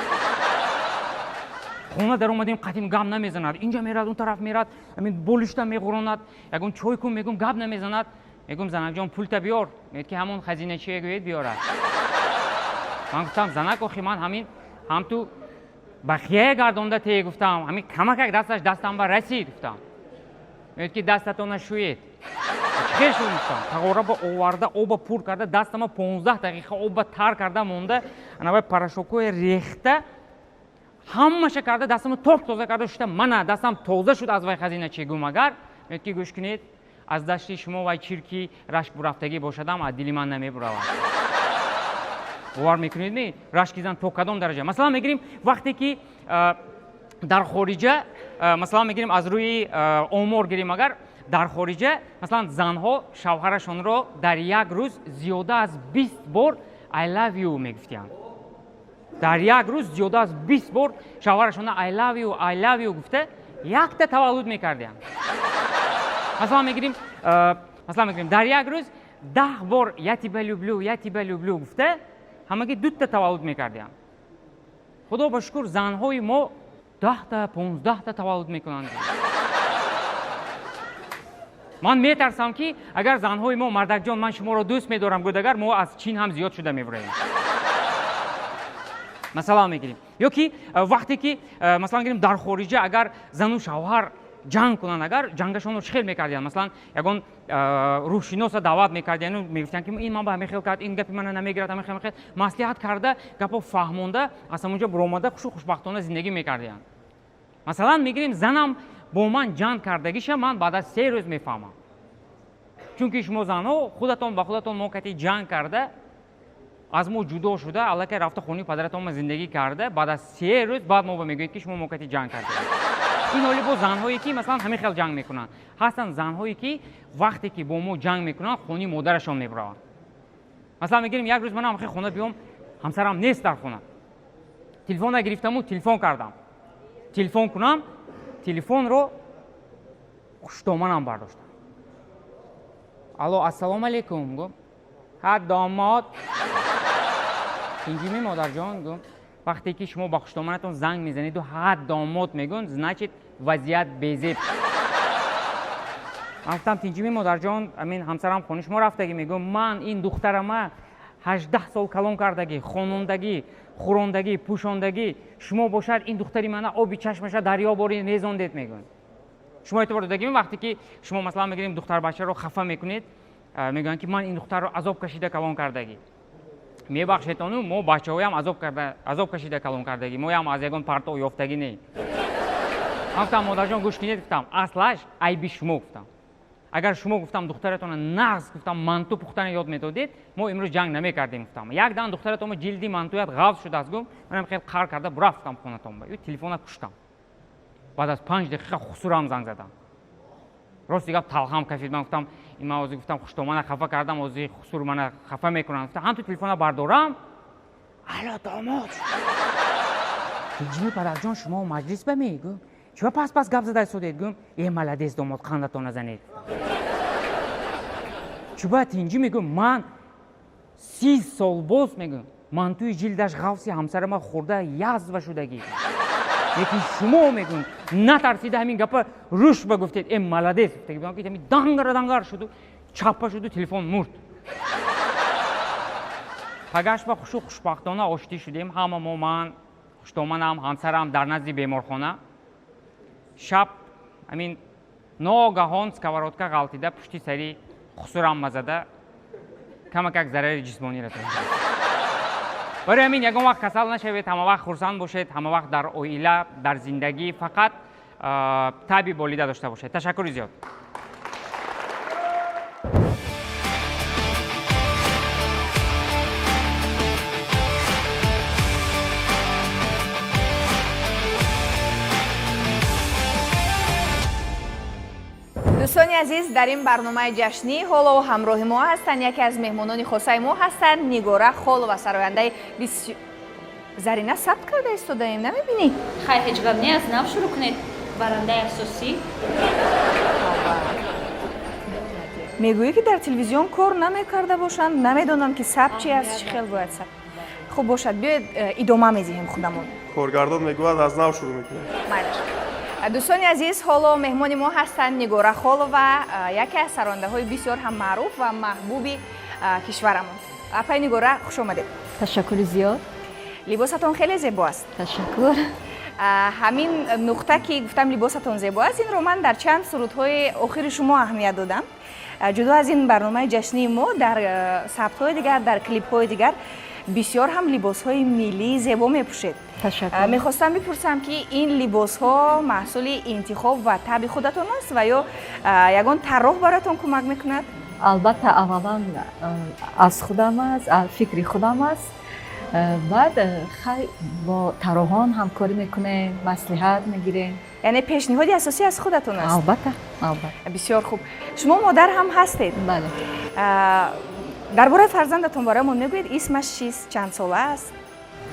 Хона даромадем, қатим гап намезанад, инҷа мерад, он тараф мерад, ҳамин болишта меғуронад. Ягон чой кун, мегӯм, гап намезанад. Мегӯм, занакҷон, пулта биёр. Мегӯяд, ки ҳамон хазиначие гӯед биёрад. Ман гуфтам, занак, охи ман ҳамин ҳамту бақияе гардонда те гуфтам, ҳамин камакак дасташ дастам ба расид, гуфтам. Мегӯяд, ки дастатона шӯед. Чӣ хел шуд, гуфтам. Тағора ба оварда, оба пур карда, дастама 15 дақиқа оба тар карда монда, анавай порошокҳое рехта, ҳамаша карда, дастама топ тоза карда шута, мана дастам тоза шуд аз вай хазина чӣ гум агар. Мегӯяд, ки гӯш кунед, аз дасти шумо вай чирки рашк бурафтагӣ бошадам, аз дили ман намебуравад. Бовар мекунед ми, рашки зан то кадом дараҷа? Масалан, мегирем, вақте ки дар хориҷа, масалан, мегирем, аз рӯи омор гирем агар, дар хориҷа, масалан, занҳо шавҳарашонро дар як рӯз зиёда аз 20 бор «I love you» мегуфтиянд. Дар як рӯз зиёда аз 20 бор шавҳарашонро «I love you, I love you» гуфта, якта таваллуд мекардиянд. Масалан, мегирем, дар як рӯз 10 бор «Я тебя люблю, я тебя люблю» гуфта, ҳамагӣ дута таваллуд мекардиянд. Худо ба шукр, занҳои мо 10-та, 15-та таваллуд мекунанд. Ман метарсам, ки агар занҳои мо «Мардакҷон, ман шуморо дӯст медорам» гӯд агар, мо аз Чин ҳам зиёд шуда мебураем. Масалан, мегирем, ё ки вақте ки, масалан, гирем, дар хориҷа агар зану шавҳар ҷанг кунанд агар, ҷангашонро чӣ хел мекардиянд? Масалан, ягон рӯҳшиноса даъват мекардияну мегуфтиянд, ки ин ман ба ҳамин хел кард, ин гапи мана намегирад, ҳамин хел маслиҳат карда, гапо фаҳмонда, аз ҳамонҷо буромада, хушу хушбахтона зиндагӣ мекардиянд. Масалан, мегирем, занам бо ман ҷанг кардагиша ман баъд аз 3 рӯз мефаҳмам, чунки шумо занҳо худатон ба худатон мо кати ҷанг карда, аз мо ҷудо шуда, аллакай рафта хонаи падаратонма зиндагӣ карда, баъд аз 3 рӯз баъд мо ба мегӯед, ки шумо мо кати ҷанг кардед. Ин ҳоли бо занҳое ки масалан ҳамин хел ҷанг мекунанд. Ҳастанд занҳое ки вақте ки бо мо ҷанг мекунанд, хони модарашон мебураванд. Масалан мегирем, як рӯз манам хе хона биём, ҳамсарам нест дар хона. Телефон гирифтаму телефон кардам. Телефон кунам, телефонро хуштоманам бардоштам. Алло, ассалому алейкум, гум. Ҳа, домод. Тинҷими модарҷон, гум. Вақте ки шумо ба хуштоманатон занг мезанеду ҳа домод мегӯн, значит вазъият безеб. Ман гуфтам, тинҷими модарҷон, амин ҳамсарам хони шумо рафтагӣ. Мегӯм, ман ин духтарама 18 сол калон кардагӣ, хонондагӣ, хӯрондагӣ, пӯшондагӣ, шумо бошад ин духтари мана оби чашмаша дарё бори резондед, мегӯн. Шумо эътибор додагӣ, вақте ки шумо масалан мегирем духтарбачаро хафа мекунед, мегӯянд ки ман ин духтарро азоб кашида калон кардагӣ. Мебахшедону мо бачаҳоям азоб кашида калон кардагӣ, моям аз ягон партов ёфтагӣ не. Ман гуфтам, модарҷон, гӯш кунед, гуфтам, аслаш айби шумо, гуфтам. Агар шумо, гуфтам, духтаратона нағз, гуфтам, манту пухтана ёд медодед, мо имрӯз ҷанг намекардем, гуфтам. Як дан духтаратон ҷилди мантуят ғафз шудааст, гум, манам хел қар карда бурафтам хонатон ба. Ю телефона куштам. Баъд аз 5 дақиқа хусурам занг задам. Рости гап талхам кафид. Ман гуфтам, ин ман ҳозир, гуфтам, хуштомана хафа кардам, ҳозир хусур мана хафа мекунам. Гуфтам, ҳам ту телефона бардорам. Алло, домод. Тинҷими падарҷон, шумо маҷлис ба мегӯ? Чиба пас пас гап зада истодед, гум? Э, молодец, домод, қандатон назанед. Чуба тинҷи, мегӯм, ман 30 сол боз, мегӯм, мантуи ҷилдаш ғафси ҳамсарама хӯрда язва шудагӣ. Лекин шумо, мегӯм, натарсида ҳамин гапа рӯш ба гуфтед, э, молодец, гуфтагӣ будам, ки ҳамин дангара дангар шуду чаппа шуду телефон мурд. Пагаш ба хушу хушбахтона оштӣ шудем, ҳама мо, ман, хуштоманам, ҳамсарам дар назди беморхона. Шаб ҳамин ногаҳон сковородка ғалтида пушти сари хусурам мазада камакак зарари ҷисмонӣ расонид. Барои ҳамин ягон вақт касал нашавед, ҳама вақт хурсанд бошед, ҳама вақт дар оила, дар зиндагӣ фақат таби болида дошта бошед. Ташаккури зиёд. Дӯстони азиз, дар ин барномаи ҷашнӣ ҳоло ҳамроҳи мо ҳастанд яке аз меҳмонони хосаи мо ҳастанд Нигора Холова, сарояндаи Зарина сабт карда истодаем, намебинӣ? Хай, ҳеҷ гап не, аз нав шурӯъ кунед. Барандаи асосӣ. Мегӯӣ ки дар телевизион кор намекарда бошанд, намедонам ки сабт чи аст, чӣ хел бояд сабт. Хуб бошад, биёед идома медиҳем худамон. Коргардон мегӯяд, аз нав шурӯъ мекунем. Майлаш. Дӯстони азиз, ҳоло меҳмони мо ҳастанд Нигора Холова, яке аз сарондаҳои бисёр ҳам маъруф ва маҳбуби кишварамон. Апай Нигора, хуш омадед. Ташаккури зиёд. Либосатон хеле зебо аст. Ташаккур. Ҳамин нуқта ки гуфтам либосатон зебо аст, инро ман дар чанд сурудҳои охири шумо аҳамият додам. Ҷудо аз ин барномаи ҷашнии мо, дар сабтҳои дигар, дар клипҳои дигар бисёр ҳам либосҳои миллии зебо мепӯшед. Ташаккур. Мехостам бипурсам ки ин либосҳо маҳсули интихоб ва таби худатон аст ва ё ягон тарроҳ бароятон кӯмак мекунад? Албатта, аввалан аз худам аст, аз фикри худам аст. Баъд хай бо тарроҳон ҳамкорӣ мекунем, маслиҳат мегирем. Яъне пешниҳоди асосӣ аз худатон аст? Албатта, албатта. Бисёр хуб. Шумо модар ҳам ҳастед? Бале. Дар бораи фарзандатон бароямон мегӯед, исмаш чист, чанд сола аст?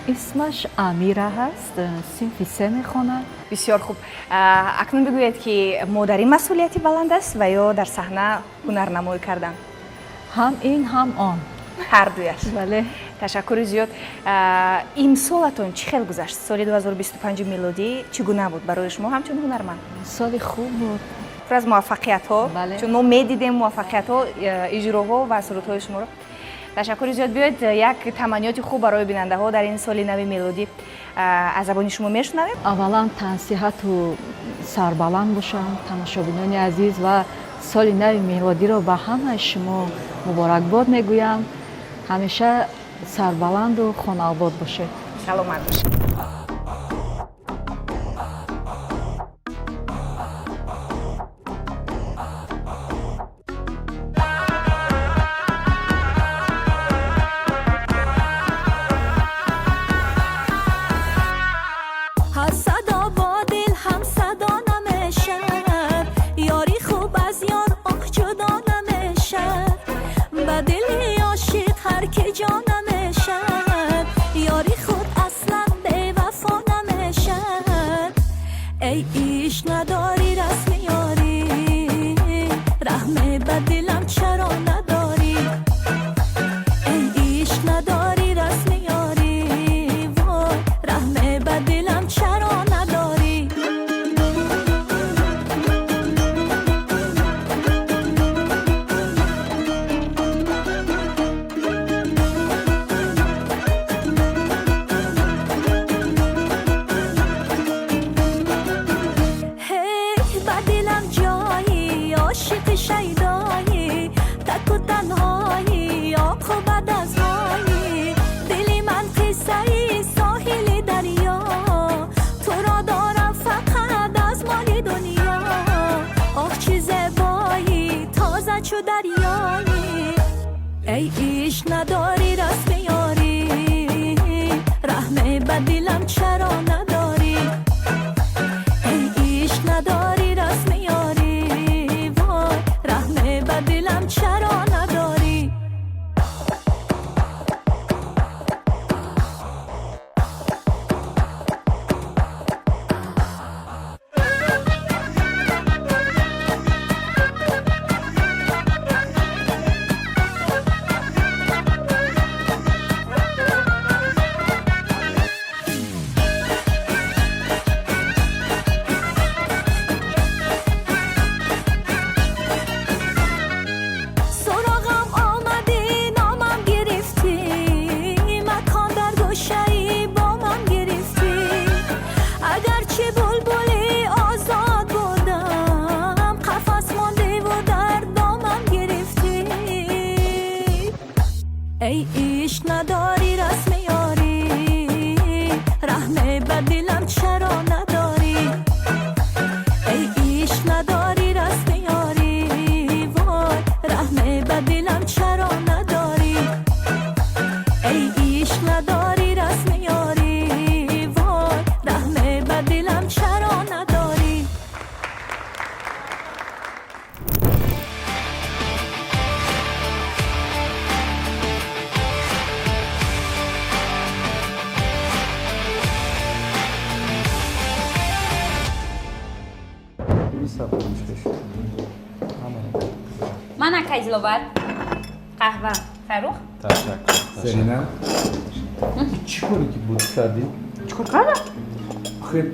Исмаш Амира ҳаст, синфи 3 мехонад. Бисёр хуб. Акнун бигӯед ки модарӣ масъулияти баланд аст ва ё дар саҳна ҳунарнамоӣ кардан? Ҳам ин, ҳам он. Ҳар дуяш. Бале. Ташаккури зиёд. Имсолатон чӣ хел гузашт? Соли 2025 милодӣ чӣ гуна буд барои шумо ҳамчун ҳунарманд? Соли хуб буд. Пур аз муваффақиятҳо, чун мо медидем муваффақиятҳо, иҷроҳо ва сурудҳои шуморо. Ташаккури зиёд. Биёед як таманниёти хуб барои бинандаҳо дар ин соли нави мелодӣ аз забони шумо мешунавем. Аввалан тансиҳату сарбаланд бошанд тамошобинони азиз ва соли нави мелодиро ба ҳамаи шумо муборакбод мегӯям. Ҳамеша сарбаланду хонаобод бошед. Саломат бошед. Ҳар садо бо дил ҳам садо. Эй ишқ надорӣ, расми ёрӣ, раҳме ба дилам чаро надорӣ? Эй ишқ надорӣ, расми ёрӣ, вой, раҳме ба дилам чаро надорӣ? Ҳей, ба дилам ҷойӣ, ошиқи шайдоӣ, таку танҳоӣ, оқубат аз моӣ. Дили ман қиссаи соҳили дарё, туро дорам фақат аз моли дунё. Оҳ, чӣ зебоӣ, тоза чу дарёӣ. Эй ишқ надорӣ, расми ёрӣ, раҳме ба дилам чаро надорӣ? Эй ишқ надорӣ, расми ёрӣ, вой, раҳме ба дилам чаро надорӣ? Суроғам омадӣ, номам гирифтӣ, макон дар гӯшаи бомам гирифтӣ. Агарчи булбули озод будам, қафас мондиву дар домам гирифтӣ. Эй ишқ надорӣ, расми ёрӣ, раҳме ба дилам чаро надорӣ? Эй ишқ надорӣ, расми ёрӣ, вой, раҳме ба дилам чаро надорӣ? Эй ишқ надорӣ, расми ёрӣ, вой, раҳме ба дилам чаро надорӣ? Ман акай Диловар, қаҳва. Фаррух. Ташаккур. Зарина, чӣ коре ки буд кардӣ? Чӣ кор кардам? Охир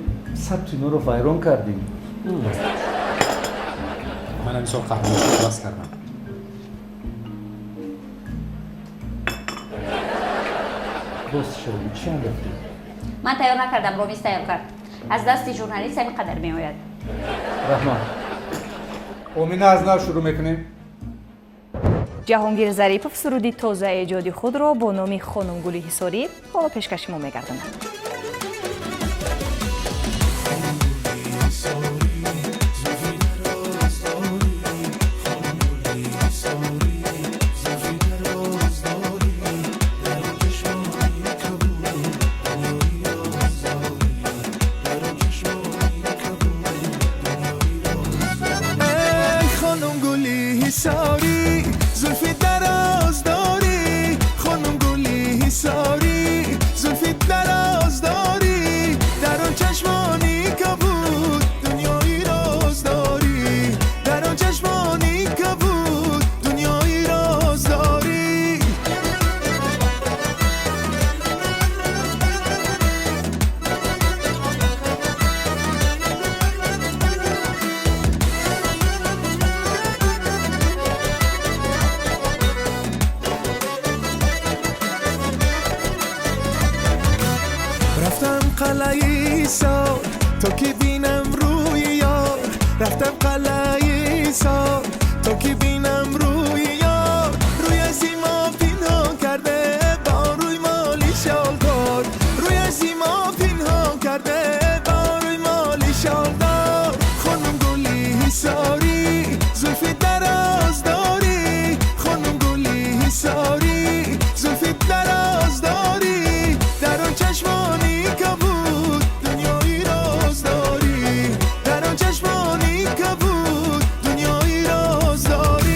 сабту иноро вайрон кардем. Ман ҳамисол қаҳваноширо бас кардам. Боз шавӣ, чӣ андохтӣ? Ман тайёр накардам, Ромиз тайёр кард. Аз дасти журналист ҳамин қадар меояд. Раҳмат. Омина, аз нав шурӯъ мекунем. Ҷаҳонгир Зарипов суруди тоза эҷоди худро бо номи Хонумгули Ҳисорӣ ҳоло пешкаши мо мегардонад. Эй хонум гули Ҳисорӣ, зулфи дароз дорӣ. Хонум гули Ҳисорӣ, зулфи дароз дорӣ. Дар он чашмони кабуд дунёи роз дорӣ. Дар он чашмони кабуд дунёи роз дорӣ. Рафтам қалъаи Ҳисор, то ки бинам рӯи ёр. Рафтам қалъаи Ҳисор, то ки бинам рӯи ёр. Рӯй аз мо пинҳон карде, бо рӯй моли шолдор. Рӯй аз мо пинҳон карде, бо рӯй моли шолдор. Хонум гули Ҳисорӣ, зулфи дароз дорӣ. Хонум гули Ҳисорӣ, зулфи дароз дорӣ. Дар он чашмони кабуд дунёи роз дорӣ. Дар он чашмони кабуд дунёи роз дорӣ.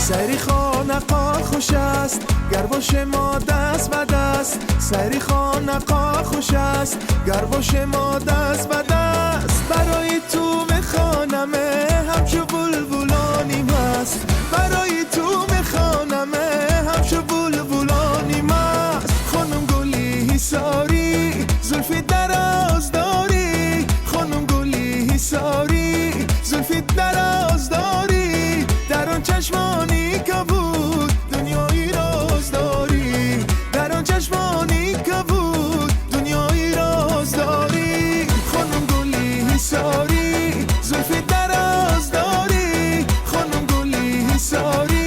Сайри хонақо хуш аст, гар боше мо даст ба даст. Сайри хонақо хуш аст, гар боше мо даст ба даст. Барои ту мехонам ҳамчу булбулони маст. Барои ту мехонам ҳамчу булбулони маст. Хонум гули ҳисорӣ, зулфи дароз дорӣ. Хонум гули ҳисорӣ, зулфи дароз дорӣ. Дар он чашмони кабуд дунёи роз дорӣ. Дар он чашмони кабуд дунёи роз дорӣ. Хонум гули ҳисорӣ, зулфи дароз дорӣ. Хонум гули ҳисорӣ,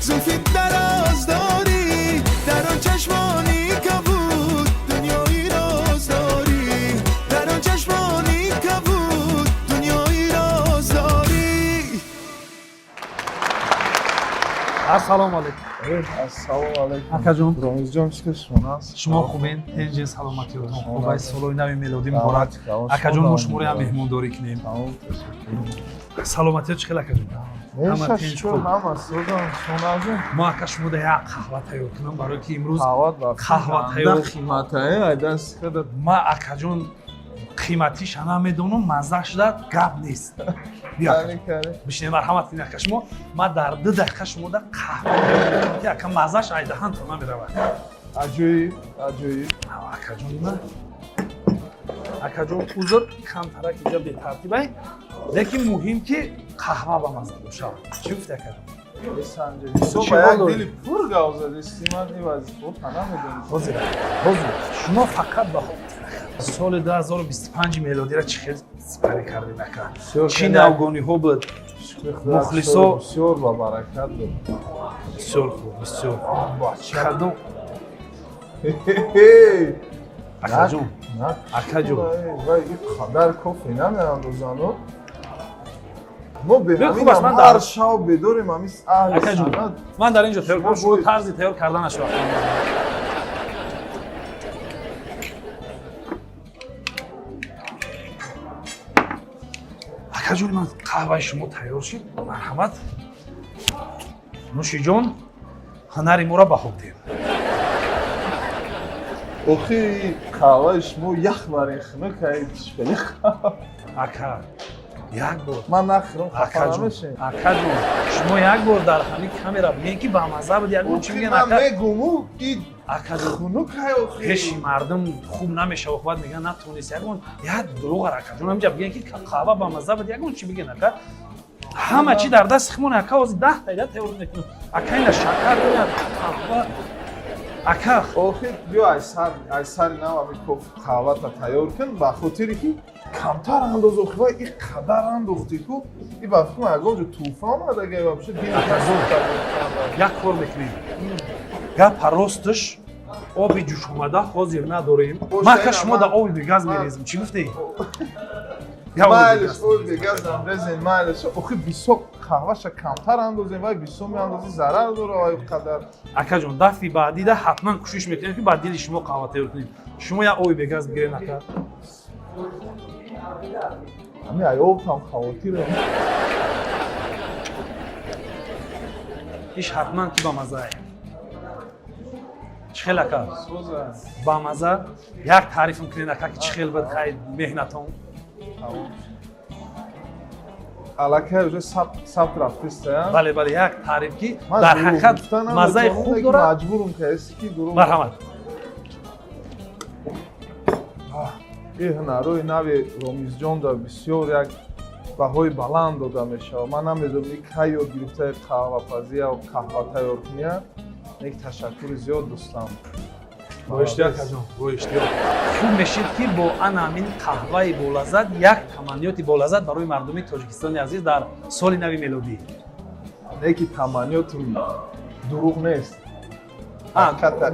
зулфи дароз дорӣ. Дар он чашмони кабуд дунёи роз дорӣ. Дар он чашмони кабуд дунёи роз дорӣ. Ассалому алайкум. Ассалому алайкум. Акаҷон. Ромизҷон, чӣ шумо аст? Шумо хубен? Тенҷен, саломатиётон хуб аст? Солои нави мелодӣ муборак. Акаҷон, мо шуморо ям меҳмондорӣ кунем. Саломатиё чӣ хел, акаҷон? Ҳама тинч, хуб? Ҳама созам, шумо назм? Мо ака шумо да як қаҳва тайёр кунам, барои ки имрӯз қаҳва тайёр қиматае, айдаст худат. Ма акаҷон қиматиша намедонам, мазза шуда гап нест. Биё бишинед, марҳамат кунед ака шумо. Ма дар 2 дақиқа шумо да қаҳва тайёр мекунам, ки ака маззаш айдаҳан то намеравад. Аҷоиб, аҷоиб. Акаҷон, на акаҷон, узр, камтарак инҷа бетартибай, лекин муҳим ки қаҳва ба мазза бошад. Чӣ гуфти, акаҷон? Чӣ як дили пур гав задисти, ман ин вазифаро намедонистам. Ҳозир, ҳозир шумо фақат ба соли 2025 мелодиро чӣ хел сипарӣ кардед, ака? Чӣ навгониҳо буд? Мухлисо бисёр ба баракат буд. Бисёр хуб, бисёр хуб. Кадом акаҷон, акаҷон, вай ин қадар кофе намеандозану мо хуб аст, ман ҳар шав бедорем ҳамин аҳли акаҷон, санъат. Ман дар ин ҷо тайёр кардам, шумо тарзи тайёр карданашро. Акаҷон, ман қаҳваи шумо тайёр шид, марҳамат, нӯшиҷон, ҳунари моро баҳо диҳем. Охи қаҳваи шумо ях бар ин хунук ай, хеле. Ака, як бор ман нахӯрам, хафа акаҷон, намешем. Акаҷон, шумо як бор дар ҳамин камера бигӯед ки бамазза буд, ягон чӣ Охи бигӯед. ман Ака, мегуму и акаҷон, хунук ай охи. Пеши мардум хуб намешава, баъд мегӯян натонист. Ягон як дурӯғар, акаҷон, ҳаминҷа бигӯед ки қаҳва бамазза буд, ягон чӣ бигӯед, ака. Ҳама чӣ дар дасти химон, ака, ҳозир 10 дақиқа тайёр мекунам, ака. Ина шакар, ина қаҳва, ака. Охи биё ай сари нав ҳамин коф қаҳвата тайёр кун, ба хотире ки камтар андоз. Охи вай ин қадар андохтӣ ку, и ба фикрам ягон ҷо тӯфа омадага вообще. Акаҷон, як кор мекунем, гапа росташ, оби ҷӯшомада ҳозир надорем. Ма ака шумо да оби бегаз мерезем, чӣ гуфтӣ? Майлиш, оби бегазам резен, майлиш. Охи бисёр қаҳваша камтар андозем, вай бисёр меандозӣ, зарар дора вай қадар. Акаҷон, дафъи баъдида ҳатман кӯшиш мекунем ки ба дили шумо қаҳва тайёр кунем. Шумо як оби бегаз бигирен, ака. Ҳамин ай обтам хавотирам. Иш ҳатман ки бамаззае. Чӣ хел, ака, бамазза? Як таърифм кунед, ака, ки чӣ хел буд хай меҳнатон. Аллакай уже сабт рафтиста. Бале, бале, як таъриф ки дар ҳақиқат маззаи хуб дорад. Маҷбурум каси ки дурӯғ. Марҳамат. Ин ҳунарҳои нави Ромизҷонда бисёр як баҳои баланд дода мешавад. Ман намедонам ин кай ёд гирифтаи қаҳвапазия қаҳва тайёркуния. Як ташаккури зиёд, дӯстам. Бо иштиёқ, акаҷон, бо иштиёқ. Хуб мешид ки бо ана ҳамин қаҳваи болаззат як таманниёти болаззат барои мардуми Тоҷикистони азиз дар соли нави мелодӣ. Не ки таманниётум дурӯғ нест.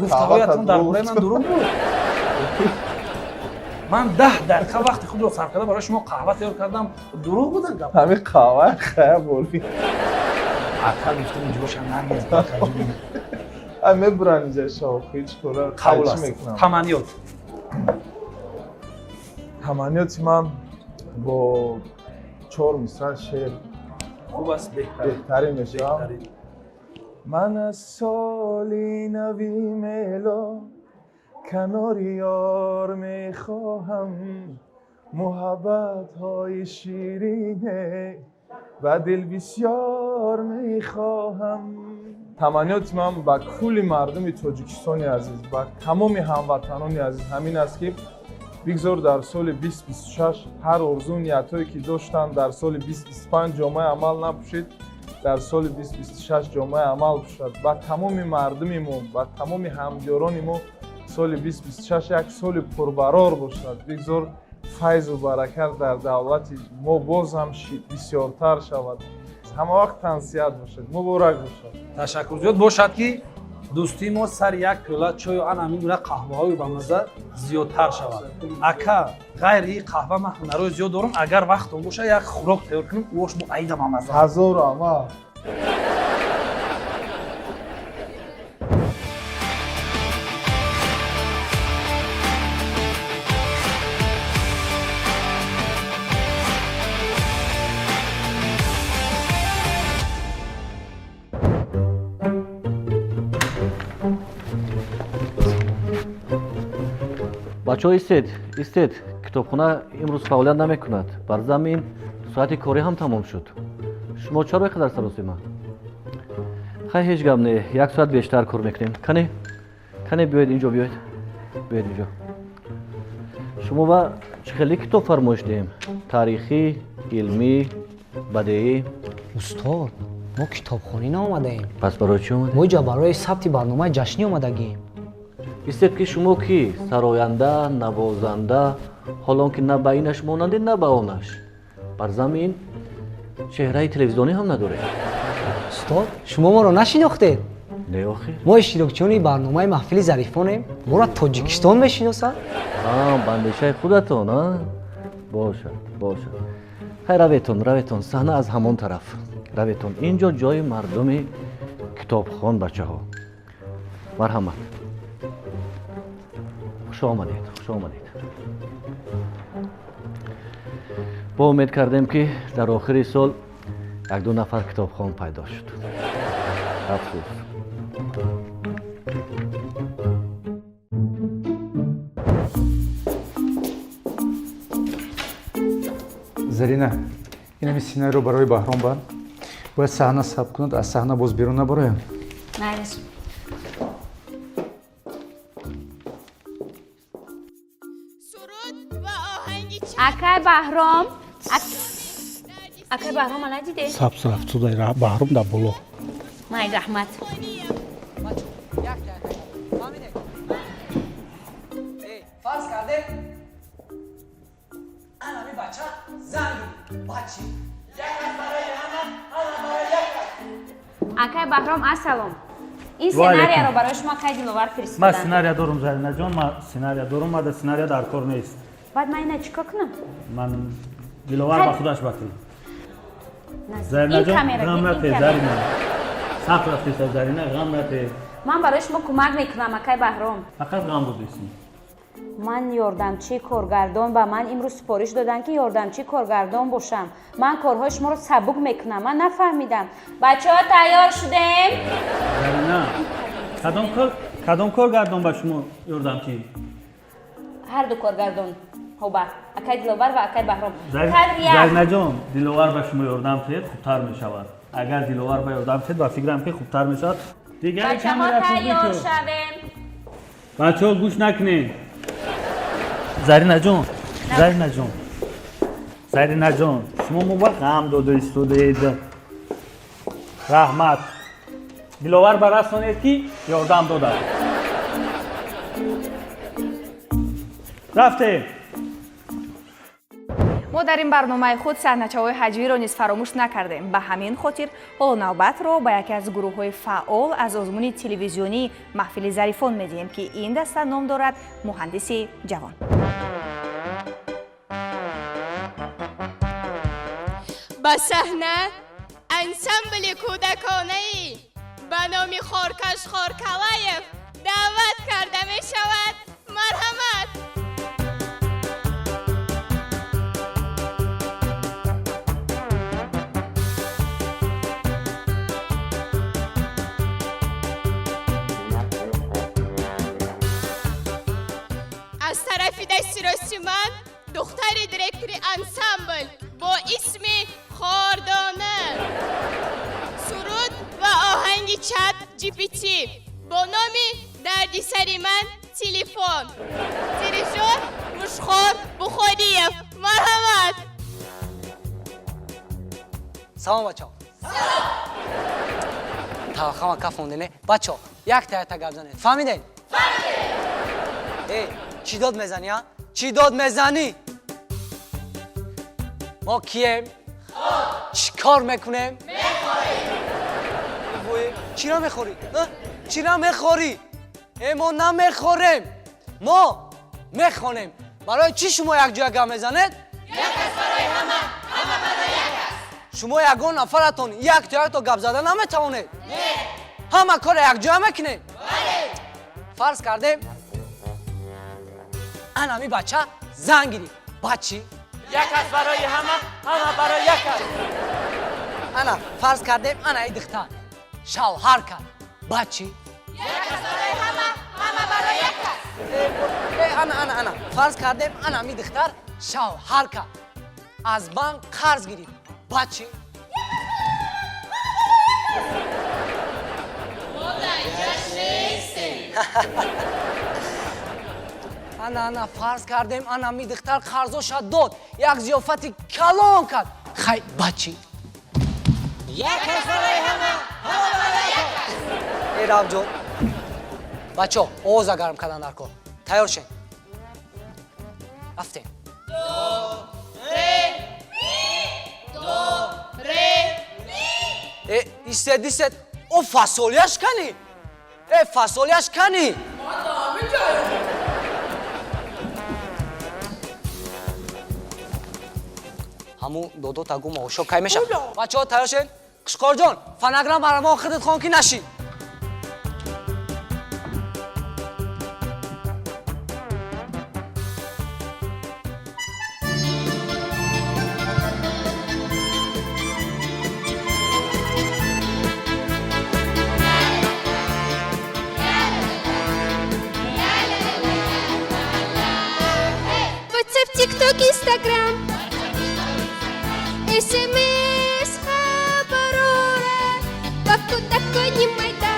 Гуфтаҳоятон дар бораи ман дурӯғ буд? Ман 10 дақиқа вақти худро сарф карда барои шумо қаҳва тайёр кардам, дурӯғ буда гап? Ҳамин қаҳва хая борӣ. Ака, гуфтам инҷоша нагез. Ай мебурам инҷа шав, ҳеҷ кора. Қабул аст. Таманниёт. Таманниёти ман бо чор мисра шеър хуб аст. Беҳтарин мешавад. Ман аз соли нави мелод канори ёр мехоҳам, муҳаббатҳои ширине ба дил бисёр мехоҳам. Таманниёти ман ба кулли мардуми Тоҷикистони азиз, ба тамоми ҳамватанони азиз ҳамин аст, ки бигзор дар соли 2026 ҳар орзу ниятҳое ки доштанд дар соли 2025 ҷомаи амал напӯшид, дар соли 2026 ҷомаи амал пӯшад. Ба тамоми мардуми мо, ба тамоми ҳамдиёрони мо соли 2026 як соли пурбарор бошад. Бигзор файзу баракат дар давлати мо боз ҳам бисёртар шавад. Ҳама вақт тансиҳат бошад. Муборак бошад. Ташаккур зиёд бошад, ки дӯстии мо сари як пиёла чою ан ҳамин гуна қаҳваҳои бамаза зиёдтар шавад. Ака, ғайри қаҳва ман ҳунарҳои зиёд дорам, агар вақтон боша, як хӯрок тайёр кунем, ош бо айда бамаза. Ҳазору амал. Бачаҳо, истед, истед, китобхона имрӯз фаъолият намекунад. Бар замин соати корӣ ҳам тамом шуд. Шумо чаро ин қадар саросима? Хай, ҳеҷ гап не, як соат бештар кор мекунем. Кане, кане, биёед инҷо, биёед, биёед инҷо. Шумо ба чӣ хеле китоб фармоиш диҳем? Таърихӣ, илмӣ, бадеӣ? Устод, мо китобхонӣ наомадаем. Пас барои чӣ омадем? Мо иҷа барои сабти барномаи ҷашнӣ омадагием. Истед, ки шумо кӣ? Сароянда, навозанда, ҳолон ки на ба инаш монандед, на ба онаш. Бар замин чеҳраи телевизионӣ ҳам надоред. Устод, шумо моро нашинохтед? Не, охир. Мо иштирокчиёни барномаи маҳфили зарифонем. Моро Тоҷикистон мешиносад. Ба андешаи худатон, а? Бошад, бошад. Хай, раветон, раветон, саҳна аз ҳамон тараф. Раветон, ин ҷо ҷои мардуми китобхон, бачаҳо. Марҳамат. Хуш омадед, хуш омадед. Бо умед кардем, ки дар охири сол якду нафар китобхон пайдо шуд. Афсӯс. Зарина, инами сценарийро барои Баҳром бар. Бояд саҳна сабт кунад, аз саҳна боз берун набароям. Майлиш. Акай Баҳром, акай Баҳром, надиде? Сабз рафтуда, Баҳром дар боло. Май, раҳмат. Фарз кардем, анами бача занг бачи. Акай Баҳром, ассалом. Ин сценарияро барои шумо акай Диловар фиристоданд. Ман сценария дорум, Заринаҷон, ман сценария дорум, ман дар сценария дар кор нест. Баъд ман ина чӣ кор кунам? Ман Диловар ба худаш бакил. Заринаҷон, ғам нате, Зарина. Сахт рафтеса, Зарина, ғам нате. Ман барои шумо кӯмак мекунам, акай Баҳром. Фақат ғам будесӣ. Ман ёрдамчии коргардон, ба ман имрӯз супориш доданд, ки ёрдамчии коргардон бошам. Ман корҳои шуморо сабук мекунам. Ман нафаҳмидам. Бачаҳо, тайёр шудем? Зарина, кадом коргардон ба шумо ёрдамчӣ? Ҳар ду коргардон ҳоба, акай Диловар ва акай Баҳром. Заринаҷон, Диловар ба шумо ёрдам кунед, хубтар мешавад. Агар Диловар ба ёрдам кунед, ба фикрам, ки хубтар мешавад. Бачаҳо, тайёр шавем. Бачаҳо, гӯш накунед. Заринаҷон, Заринаҷон, Заринаҷон, шумо мо ба ғам дода истодаед. Раҳмат. Диловар ба расонед, ки ёрдам додад. Рафтем. Мо дар ин барномаи худ саҳначаҳои ҳаҷвиро низ фаромӯш накардем. Ба ҳамин хотир ҳоло навбатро ба яке аз гурӯҳҳои фаъол аз озмуни телевизионии маҳфили зарифон медиҳем, ки ин даста ном дорад Муҳандиси ҷавон. Ба саҳна ансамбли кӯдаконаи ба номи Хоркаш Хоркалаев даъват карда мешавад. Марҳамат. Паси ман духтари директори ансамбл бо исми Хордона. Суруд ва оҳанги Чат GPT бо номи Дарди сари ман телефон. Дирижёр Мушхор Бухориев. Марҳамат. Салом, бачаҳо. Тавахама кафондене. Бачаҳо, якта якта гап занед. Фаҳмидед? Э, чӣ дод мезанӣ, а? Чӣ дод мезанӣ? Мо кием? Чӣ кор мекунем? Чиро мехӯрӣ? Чиро мехӯрӣ? Э, мо намехӯрем, мо мехонем. Барои чӣ шумо якҷоя гап мезанед? Як кас барои ҳама, ҳама барои як кас. Шумо ягон нафаратон якто якто гап зада наметавонед? Не. Ҳама корро якҷоя мекунем? Бале. Фарз кардем, анами бача занг гирифт. Баъд чӣ? Як кас барои ҳама, ҳама барои як кас. Ана фарз кардем, ана и духтар шавҳар кард. Баъд чӣ? Як кас барои ҳама, ҳама барои як кас. Э, ана, ана, ана фарз кардем, анами духтар шавҳар кард, аз банк қарз гирифт. Баъд чӣ? Мо дар ҷашн нестем. Ана, ана фарз кардем, анами духтар қарзоша дод, як зиёфати калон кард. Хай, баъд чӣ? Як кас барои ҳама, ҳама барои як кас. Э, Равҷон, бачаҳо, овоза гарм кардан дар кор. Тайёр шен, рафтем. До, ре, ми, до, ре, ми. Э, истед, истед, о, фасолияш кани? Э, фасолияш кани? Ҳамун додота гу маошо кай меша. Бачаҳо, тайёр шен. Қушқорҷон, фонограмм бара мо худат хон, ки нашӣ. WhatsApp, TikTok, Instagram, SMS хабарора ба кӯдакони майда.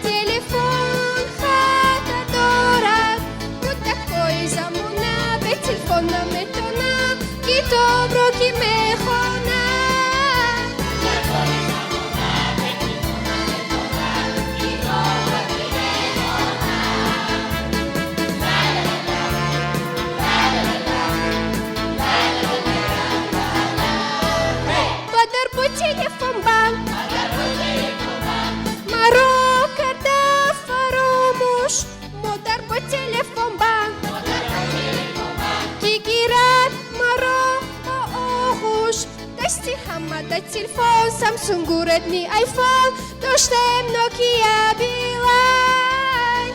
Телефон хатар дорад, кӯдакои замона бе телефон наметонанд, китобро ки мехонанд. Падар бо телефон банк маро карда фаромӯш, модар бо телефон банк ки гирад маро ба оғӯш. Дасти ҳама да телефон, Самсунгу, Редми, Айфон, доштем Нокия, Билайн.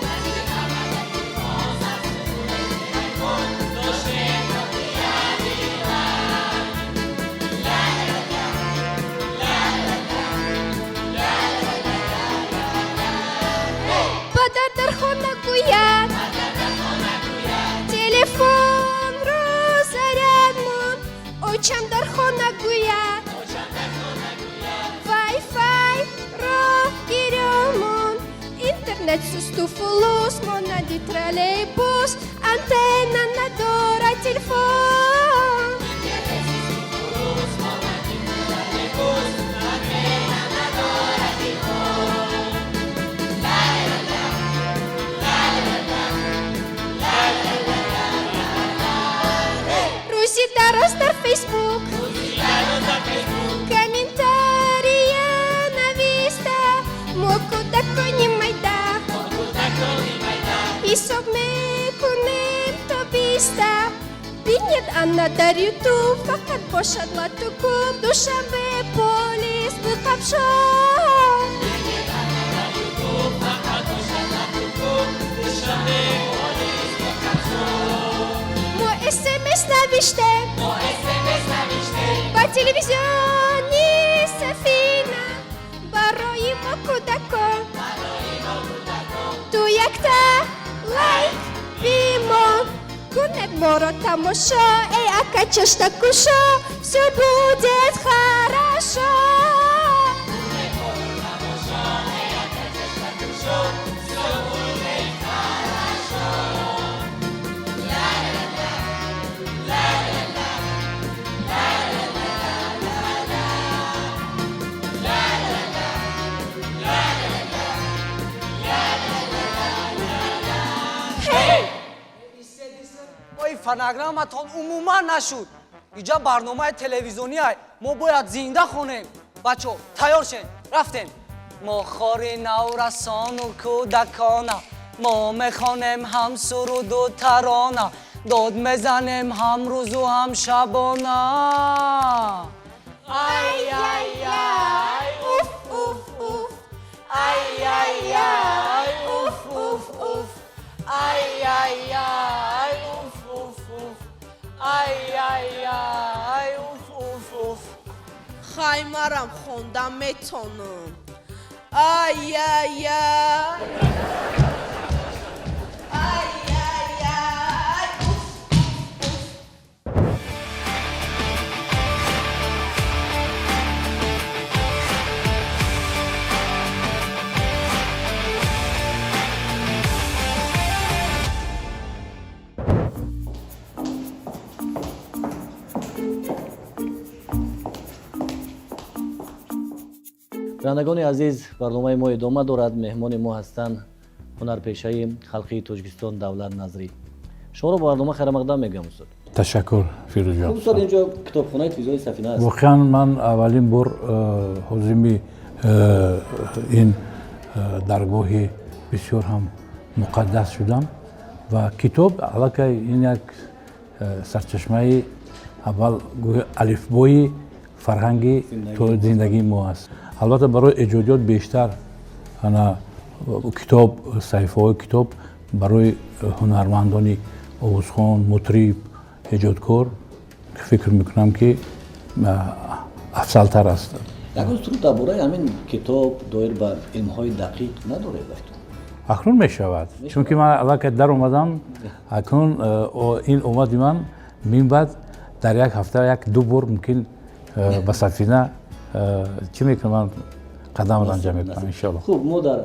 Падар дар хона гӯяд, телефонро заряд мон. Очам дар хона гӯяд, вайфайро гирёмон. Интернет сусту фулус, монанди троллейбус, антенна надорад телефон. Рӯзи дароз дар Фейсбук комментария нависта, мо кӯдакони майда ҳисоб мекунем то 20-та. Бинед ана дар Ютуб, фақат бошад лату куб, Душанбе полис биқапшон. Мо СМС навиштем ба телевизиони Сафина, барои мо кӯдакон ту якта лайк бимон. Моро тамошо, эй ака, чашта кушо, всё будет хорошо. Ой, фонограмматон умуман нашуд. Иҷа барномаи телевизиониай, мо бояд зинда хонем. Бачо, тайёр шен, рафтем. Мо хори наврасону кӯдакона, мо мехонем ҳам суруду тарона, дод мезанем ҳам рӯзу ҳам шабона. Ай-яй-яй, уф, уф, уф. Ай-яй-яй, уф, уф, уф. Ай-яй-яй, уф, уф, уф. Ай-яй-яй, уф, уф, уф. Хай, марам хонда метонам. Ай-яй-яй. Ай-яй-яй, уф, уф, уф. Бинандагони азиз, барномаи мо идома дорад. Меҳмони мо ҳастанд ҳунарпешаи халқии Тоҷикистон Давлат Назрӣ. Шуморо ба барнома хайрамақдам мегӯям, устод. Ташаккур, Фирӯзҷон. Устод, инҷо китобхонаи телевизиони Сафина аст. Воқеан, ман аввалин бор ҳозими ин даргоҳи бисёр ҳам муқаддас шудам ва китоб аллакай ин як сарчашмаи аввал, алифбои фарҳанги зиндагии мо аст. Албатта, барои эҷодиёт бештар ана китоб, саҳифаҳои китоб барои ҳунармандони овозхон, мутриб, эҷодкор, фикр мекунам, ки афзалтар аст. Ягон суруд дар бораи ҳамин китоб, доир ба илмҳои дақиқ надоред? Акнун мешавад, чунки ман аллакай даромадам. Акнун ин омади ман минбаъд дар як ҳафта як ду бор мумкин ба Сафина чӣ мекунам, қадам ранҷа мекунам, иншоалло. Хуб, мо дар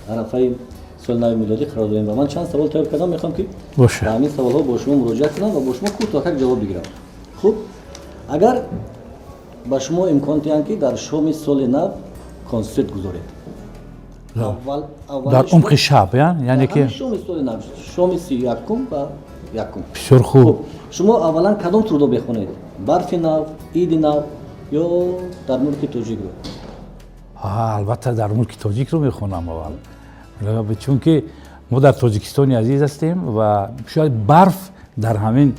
арафаи соли нави милодӣ қарор дорем ва ман чанд савол тайёр кардам. Мехоҳам, ки ба ҳамин саволҳо бо шумо муроҷиат кунам ва бо шумо кӯтоҳак ҷавоб бигирам. Хуб, агар ба шумо имкон диҳанд, ки дар шоми соли нав консерт гузоред, дар умқи шаб, яъне ки шоми соли нав, шоми 31-ум ва 1-ум. Бисёр хуб. Шумо аввалан кадом сурудо мехонед: «Барфи нав», «Иди нав» ё «Дар мулки тоҷикро»? Албатта, «Дар мулки тоҷикро» мехонам аввал, чунки мо дар Тоҷикистони азиз ҳастем ва шояд барф дар ҳамин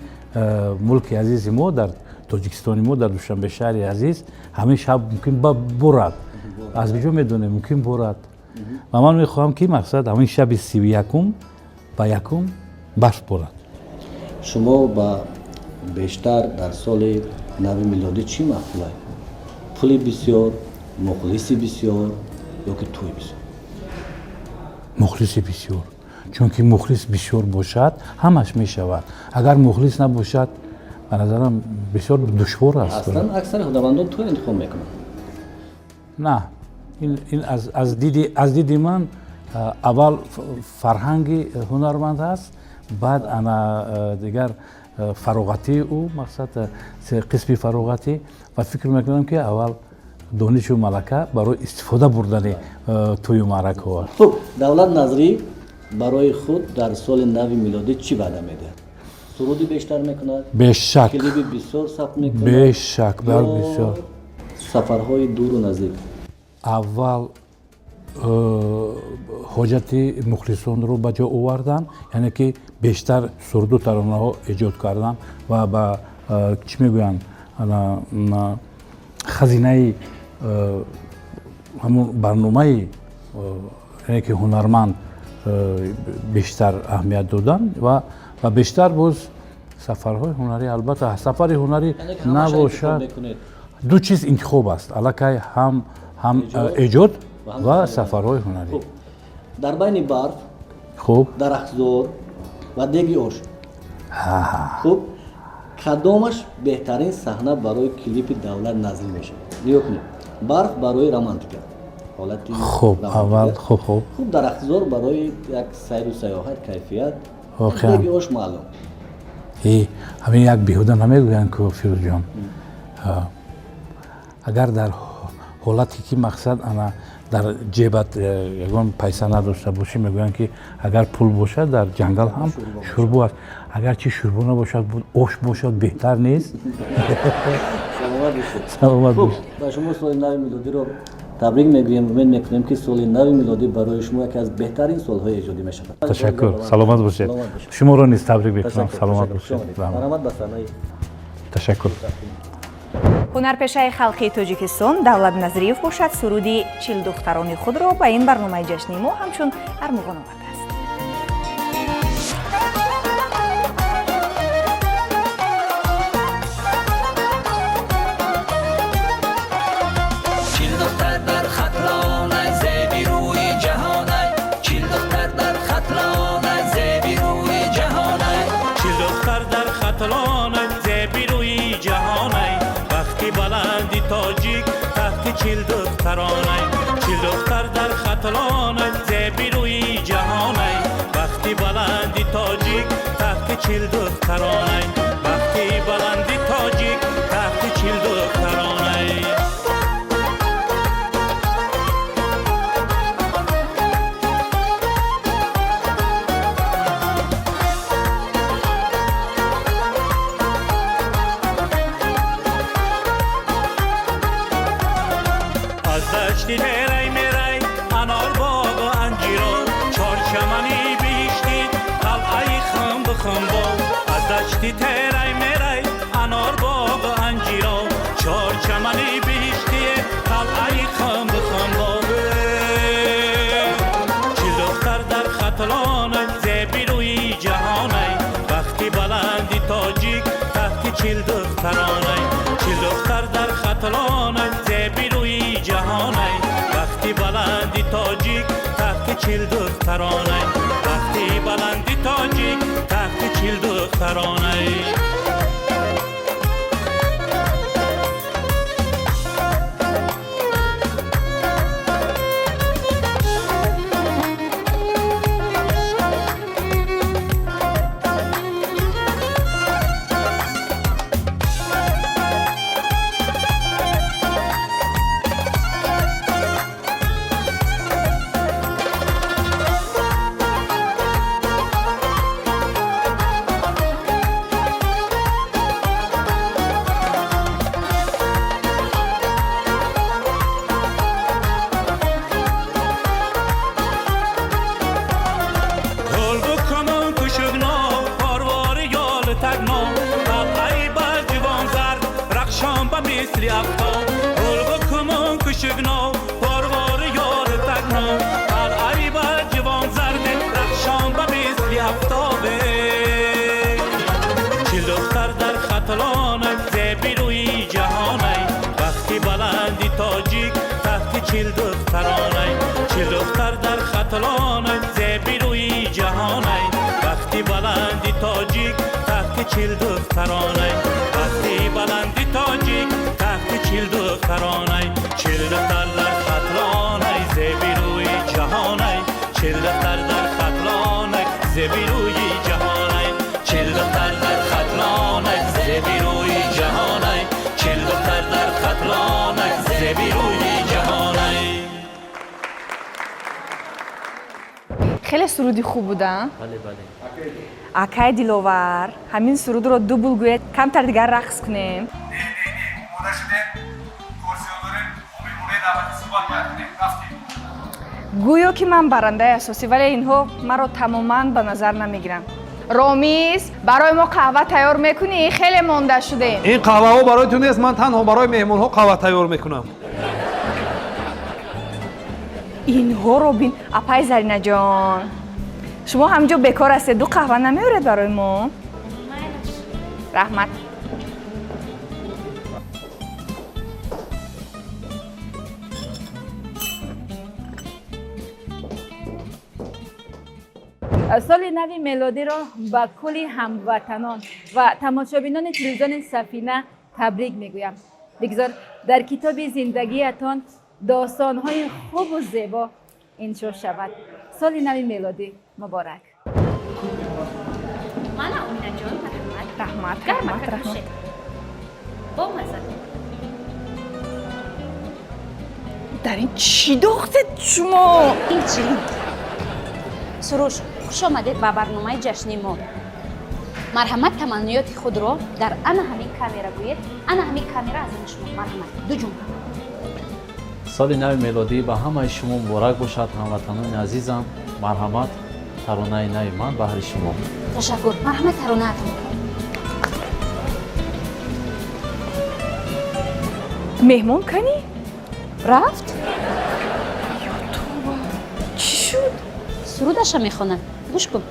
мулки азизи мо, дар Тоҷикистони мо, дар Душанбе шаҳри азиз ҳамин шаб мумкин борад. Аз куҷо медонем, мумкин борад. Ва ман мехоҳам, ки мақсад ҳамин шаби 31-ум ба 1-ум барф борад. Шумо ба бештар дар соли нави милодӣ чӣ маъқулай: пули бисёр, мухлиси бисёр ё ки тӯй бисёр? Мухлиси бисёр, чунки мухлис бисёр бошад, ҳамаш мешавад. Агар мухлис набошад, ба назарам, бисёр душвор аст. Аслан аксари ҳунармандон тӯй интихоб мекунанд. На, ин аз диди ман аввал фарҳанги ҳунарманд аст, баъд ана дигар фароғатии ӯ, мақсад қисми фароғатӣ. Ва фикр мекунам, ки аввал донишу малака барои истифода бурдани тӯю маъракаҳо. Хуб, Давлат Назрӣ барои худ дар соли нави милодӣ чӣ ваъда медиҳад? Суруди бештар мекунад? Бешак. Клиби бисёр сабт мекунад? Бешак, бар бисёр. Сафарҳои дуру наздик? Аввал ҳоҷати мухлисонро ба ҷо овардан, яъне ки бештар суруду таронаҳо эҷод кардан ва ба чӣ мегӯянд, хазинаи ҳамун барномаи, яъне ки ҳунарманд, бештар аҳамият додан ва бештар боз сафарҳои ҳунарӣ. Албатта, сафари ҳунарӣ набошад, ду чиз интихоб аст аллакай: ҳам эҷод ва сафарҳои ҳунарӣ. Дар байни барф, Хуб, дарахтзор ва деги ош. Хуб, кадомаш беҳтарин саҳна барои клипи Давлат Назрӣ мешавад? Нигоҳ кунед: барф барои романтика, ҳолати Хуб, аввал хуб, хуб. Хуб, дарахтзор барои як сайру саёҳат, кайфият. Воқеан. Деги ош маълум. Э, ҳамин як беҳуда намегӯянд ку, Фирӯзҷон. Агар дар ҳолате ки мақсад ана дар ҷебат ягон пайса надошта бошӣ, мегӯянд ки агар пул бошад, дар ҷангал ҳам шӯрбо аст. Агар чи шӯрбо набошад, ош бошад, беҳтар нест? Саломат бошед. Саломат Хуб, бошед. Ба шумо соли нави милодиро табрик мегӯем. Умед мекунем, ки соли нави милодӣ барои шумо яке аз беҳтарин солҳои эҷодӣ мешавад. Ташаккур, саломат бошед. Саломат бошед. Шуморо низ табрик мекунам. Ташаккур, Саломат ташаккур. бошед. Хуш омадед. Марҳамат ба саҳнаи Ташаккур. Ҳунарпешаи халқии Тоҷикистон Давлат Назриев бошад, суруди Чилдухтарони худро ба ин барномаи ҷашнии мо ҳамчун армуғон овардааст. 40 духтар дар Хатлонай, зеби рӯи ҷаҳонай. 40 духтар дар Хатлонай, зеби рӯи ҷаҳонай. 40 духтар дар Хатлонай, зеби рӯи ҷаҳонай. Бахти баланди тоҷик тахти 40 духтаронай. 40 духтар дар Хатлонай, зеби рӯи ҷаҳонай. Бахти баланди тоҷик тахти 40 духтаронай. Бахти баланди тоҷик тахти 40 духтаронай. Аз дашти терай мерай, анор боғу анҷиро, чорчамани биҳиштӣ, қалъаи хамбу хамбо. Аз дашти терай мерай, анор боғу анҷиро, чорчамани биҳиштӣ, қалъаи хамбу хамбо. 40 духтар дар Хатлонай, зеби рӯи ҷаҳонай. Бахти баланди тоҷик тахти 40 духтаронай. 40 духтар дар Хатлонай, зеби рӯи ҷаҳонай. Бахти баланди тоҷик тахти 40 духтаронай. Бахти баланди тоҷик тахти 40 духтаронай. Гул букунун кушугно, парвори ёл тагно, қалъаи ба ҷивон зард, рақшон ба мисли афтоб. Гул букунун кушугно, парвори ёл тагно, қалъаи ба ҷивон зард, рақшон ба мисли афтобе. 40 духтар дар Хатлонай, зеби рӯи ҷаҳонай. Бахти баланди тоҷик тахти 40 духтаронай. 40 духтар дар Хатлонай, зеби рӯи ҷаҳонай. Бахти баланди тоҷик тахти 40 духтаронай. Бахти баланди тоҷик тахти 40 духтаронай. 40 духтар дар Хатлонай, зеби рӯи ҷаҳонай. 40 духтар дар Хатлонай, зеби рӯи ҷаҳонай. 40 духтар дар Хатлонай, зеби рӯи ҷаҳонай. 40 духтар дар Хатлонай, зеби рӯи ҷаҳонай. Хеле суруди хуб буда. Бале, бале. Акай Диловар, ҳамин сурудро дубл гӯяд, камтар дигар рақс кунем. Омода шудем, кор зиёд дорем, бо меҳмонои навбатӣ суҳбат бояд кунем. Рафтем. Гӯё ки ман барандаи асосӣ, вале инҳо маро тамоман ба назар намегиранд. Ромиз, барои мо қаҳва тайёр мекунӣ? Хеле монда шудем. Ин қаҳваҳо барои ту нест. Ман танҳо барои меҳмонҳо қаҳва тайёр мекунам. Инҳоро бин. Апай Заринаҷон, шумо ҳаминҷо бекор ҳастед, ду қаҳва намеоред барои мо? Раҳмат. Соли нави мелодиро ба кулли ҳамватанон ва тамошобинони телевизиони Сафина табрик мегӯям. Бигзор дар китоби зиндагиятон достонҳои хубу зебо иншо шавад. Соли нави мелодӣ муборак. Мана, Оминаҷон, марҳамат. Раҳмат. Гармака бошед. Бомаза. Дар ин чӣ дохтед шумо? Ҳечи. Суруш, хуш омадед ба барномаи ҷашни мо. Марҳамат, таманниёти худро дар ана ҳамин камера гӯед. Ана ҳамин камера аз они шумо. Марҳамат, ду ҷумла. Соли нави мелодӣ ба ҳамаи шумо муборак бошад, ҳамватанони азизам. Марҳамат, таронаи нави ман баҳри шумо. Ташаккур. Марҳамат, таронаатон. Меҳмон канӣ? Рафт? Ё тоба, чӣ шуд? Сурудаша мехонад, гӯш кун.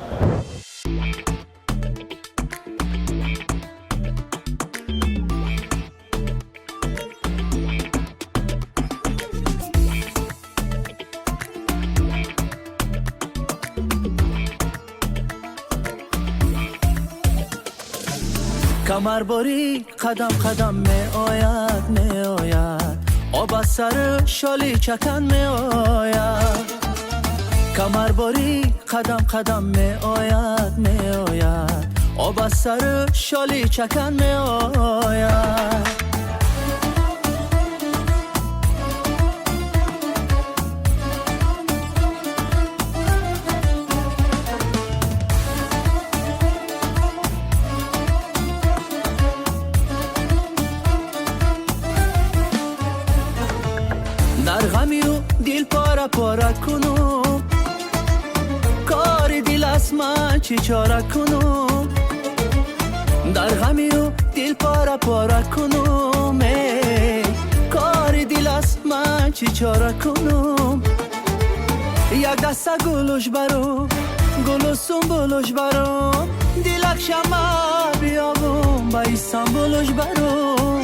Камарборӣ қадам қадам меояд, меояд, об аз сару шоли чакан меояд. Камарборӣ қадам қадам меояд, меояд, об аз сару шоли чакан меояд. Дар ғами ӯ дил пора пора кунум, кори дил аст, ман чӣ чора кунум? Дар ғами ӯ дил пора пора кунум, кори дил аст, ман чӣ чора кунум? Як даста гулуш барум, гулу сумбулуш барум, дилак шама биёбум, ба Истанбулуш барум.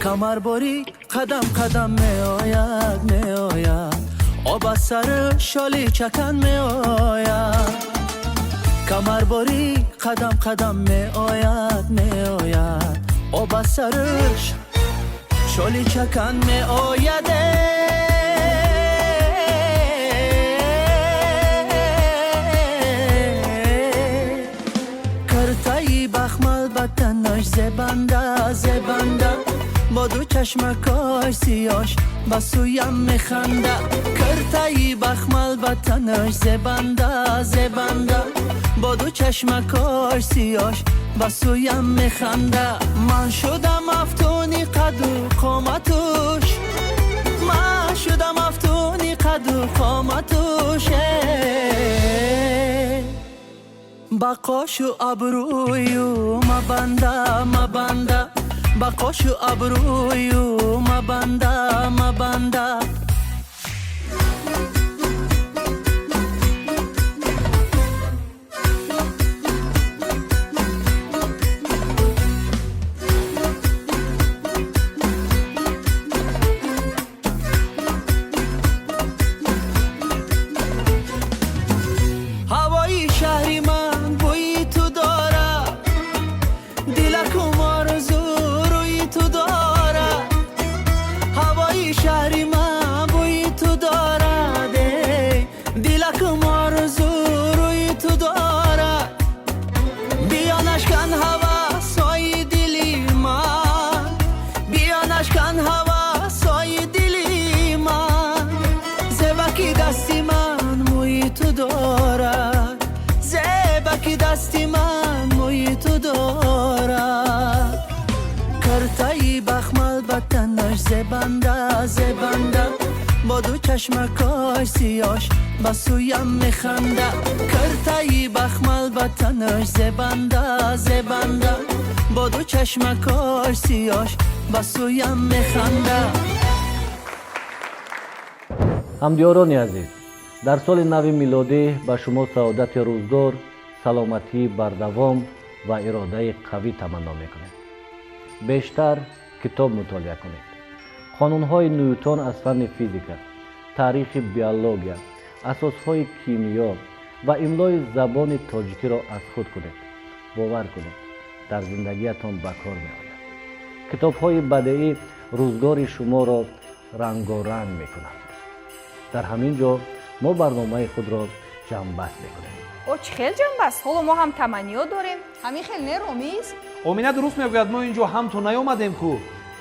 Камарборӣ қадам қадам меояд, меояд, об аз сару шоли чакан меояд. Камарборӣ қадам қадам меояд, меояд, об аз сару шоли чакан меояд. Картаи бахмал ба танаш зебанда, зебанда, бо ду чашмакош сиёш ба сӯям механда. Киртаи бахмал ба танаш зебанда, зебанда, бо ду чашмакош сиёш ба сӯям механда. Ман шудам афтуни қаду қоматуш, ман шудам афтуни қаду қоматуш, ба қошу абрӯю мабанда, мабанда, ба қошу абрӯю мабанда, мабанда. Ҳавои шаҳри ман бӯи ту дорад, дилакум орзу рӯи ту дорад. Ҳавои шаҳри ман бӯи ту дорад, дилакум орзу рӯи ту дорад. Биё нашкан ҳавасҳои дили ман, биё нашкан ҳавасҳои дили ман. Зебаки дасти ман мӯи ту дорад, зебаки дасти ман мӯи ту дорад. Киртаи бахмал ба танаш зебанда, зебанда, бо ду чашмакош сиёш ба сӯям механда. Киртаи бахмал ба танаш зебанда, зебанда, бо ду чашмакош сиёш ба сӯям механда. Ҳамдиёрони азиз, дар соли нави милодӣ ба шумо саодати рӯзгор, саломатии бардавом ва иродаи қавӣ таманно мекунем. Бештар китоб мутолиа кунед. Қонунҳои Нютон аз фанни физика, таърихи биология, асосҳои кимиё, Ва имлои забони тоҷикиро аз худ кунед. Бовар кунед, дар зиндагиятон ба кор меояд. Китобҳои бадеӣ рӯзгори шуморо рангоранг мекунанд. Дар ҳамин ҷо мо барномаи худро ҷамъбаст мекунем. О, чӣ хел ҷамъбаст? Ҳоло мо ҳам таманниёт дорем. Ҳамин хел не, Ромиз? Омина дуруст мегӯяд, мо ин ҷо ҳамту наёмадем ку.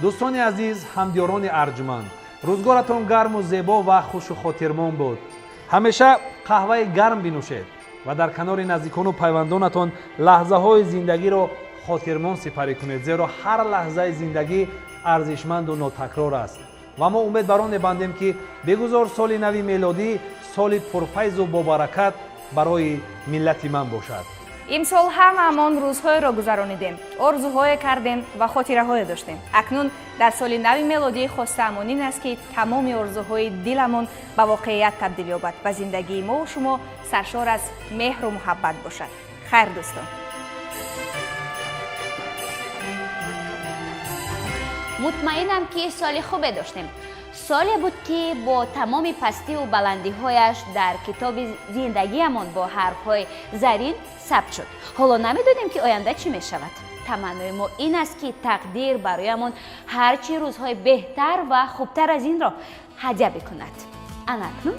Дӯстони азиз, ҳамдиёрони арҷманд, рӯзгоратон гарму зебо ва хушу хотирмон буд. Ҳамеша қаҳваи гарм бинӯшед ва дар канори наздикону пайвандонатон лаҳзаҳои зиндагиро хотирмон сипарӣ кунед, зеро ҳар лаҳзаи зиндагӣ арзишманду нотакрор аст. Ва мо умед бар он мебандем, ки бигузор соли нави мелодӣ соли пурфайзу бобаракат барои миллати ман бошад. Имсол ҳамаамон рӯзҳоеро гузаронидем, орзуҳое кардем ва хотираҳое доштем. Акнун дар соли нави мелодӣ хостаамон ин аст, ки тамоми орзуҳои диламон ба воқеият табдил ёбад ва зиндагии мову шумо саршор аз меҳру муҳаббат бошад. Хайр, дӯстон. Мутмаинам, ки соли хубе доштем. Соле буд, ки бо тамоми пастиву баландиҳояш дар китоби зиндагиамон бо ҳарфҳои зарин сабт шуд. Ҳоло намедонем, ки оянда чӣ мешавад. Таманнои мо ин аст, ки тақдир бароямон ҳарчи рӯзҳои беҳтар ва хубтар аз инро ҳадя бикунад. Ана акнун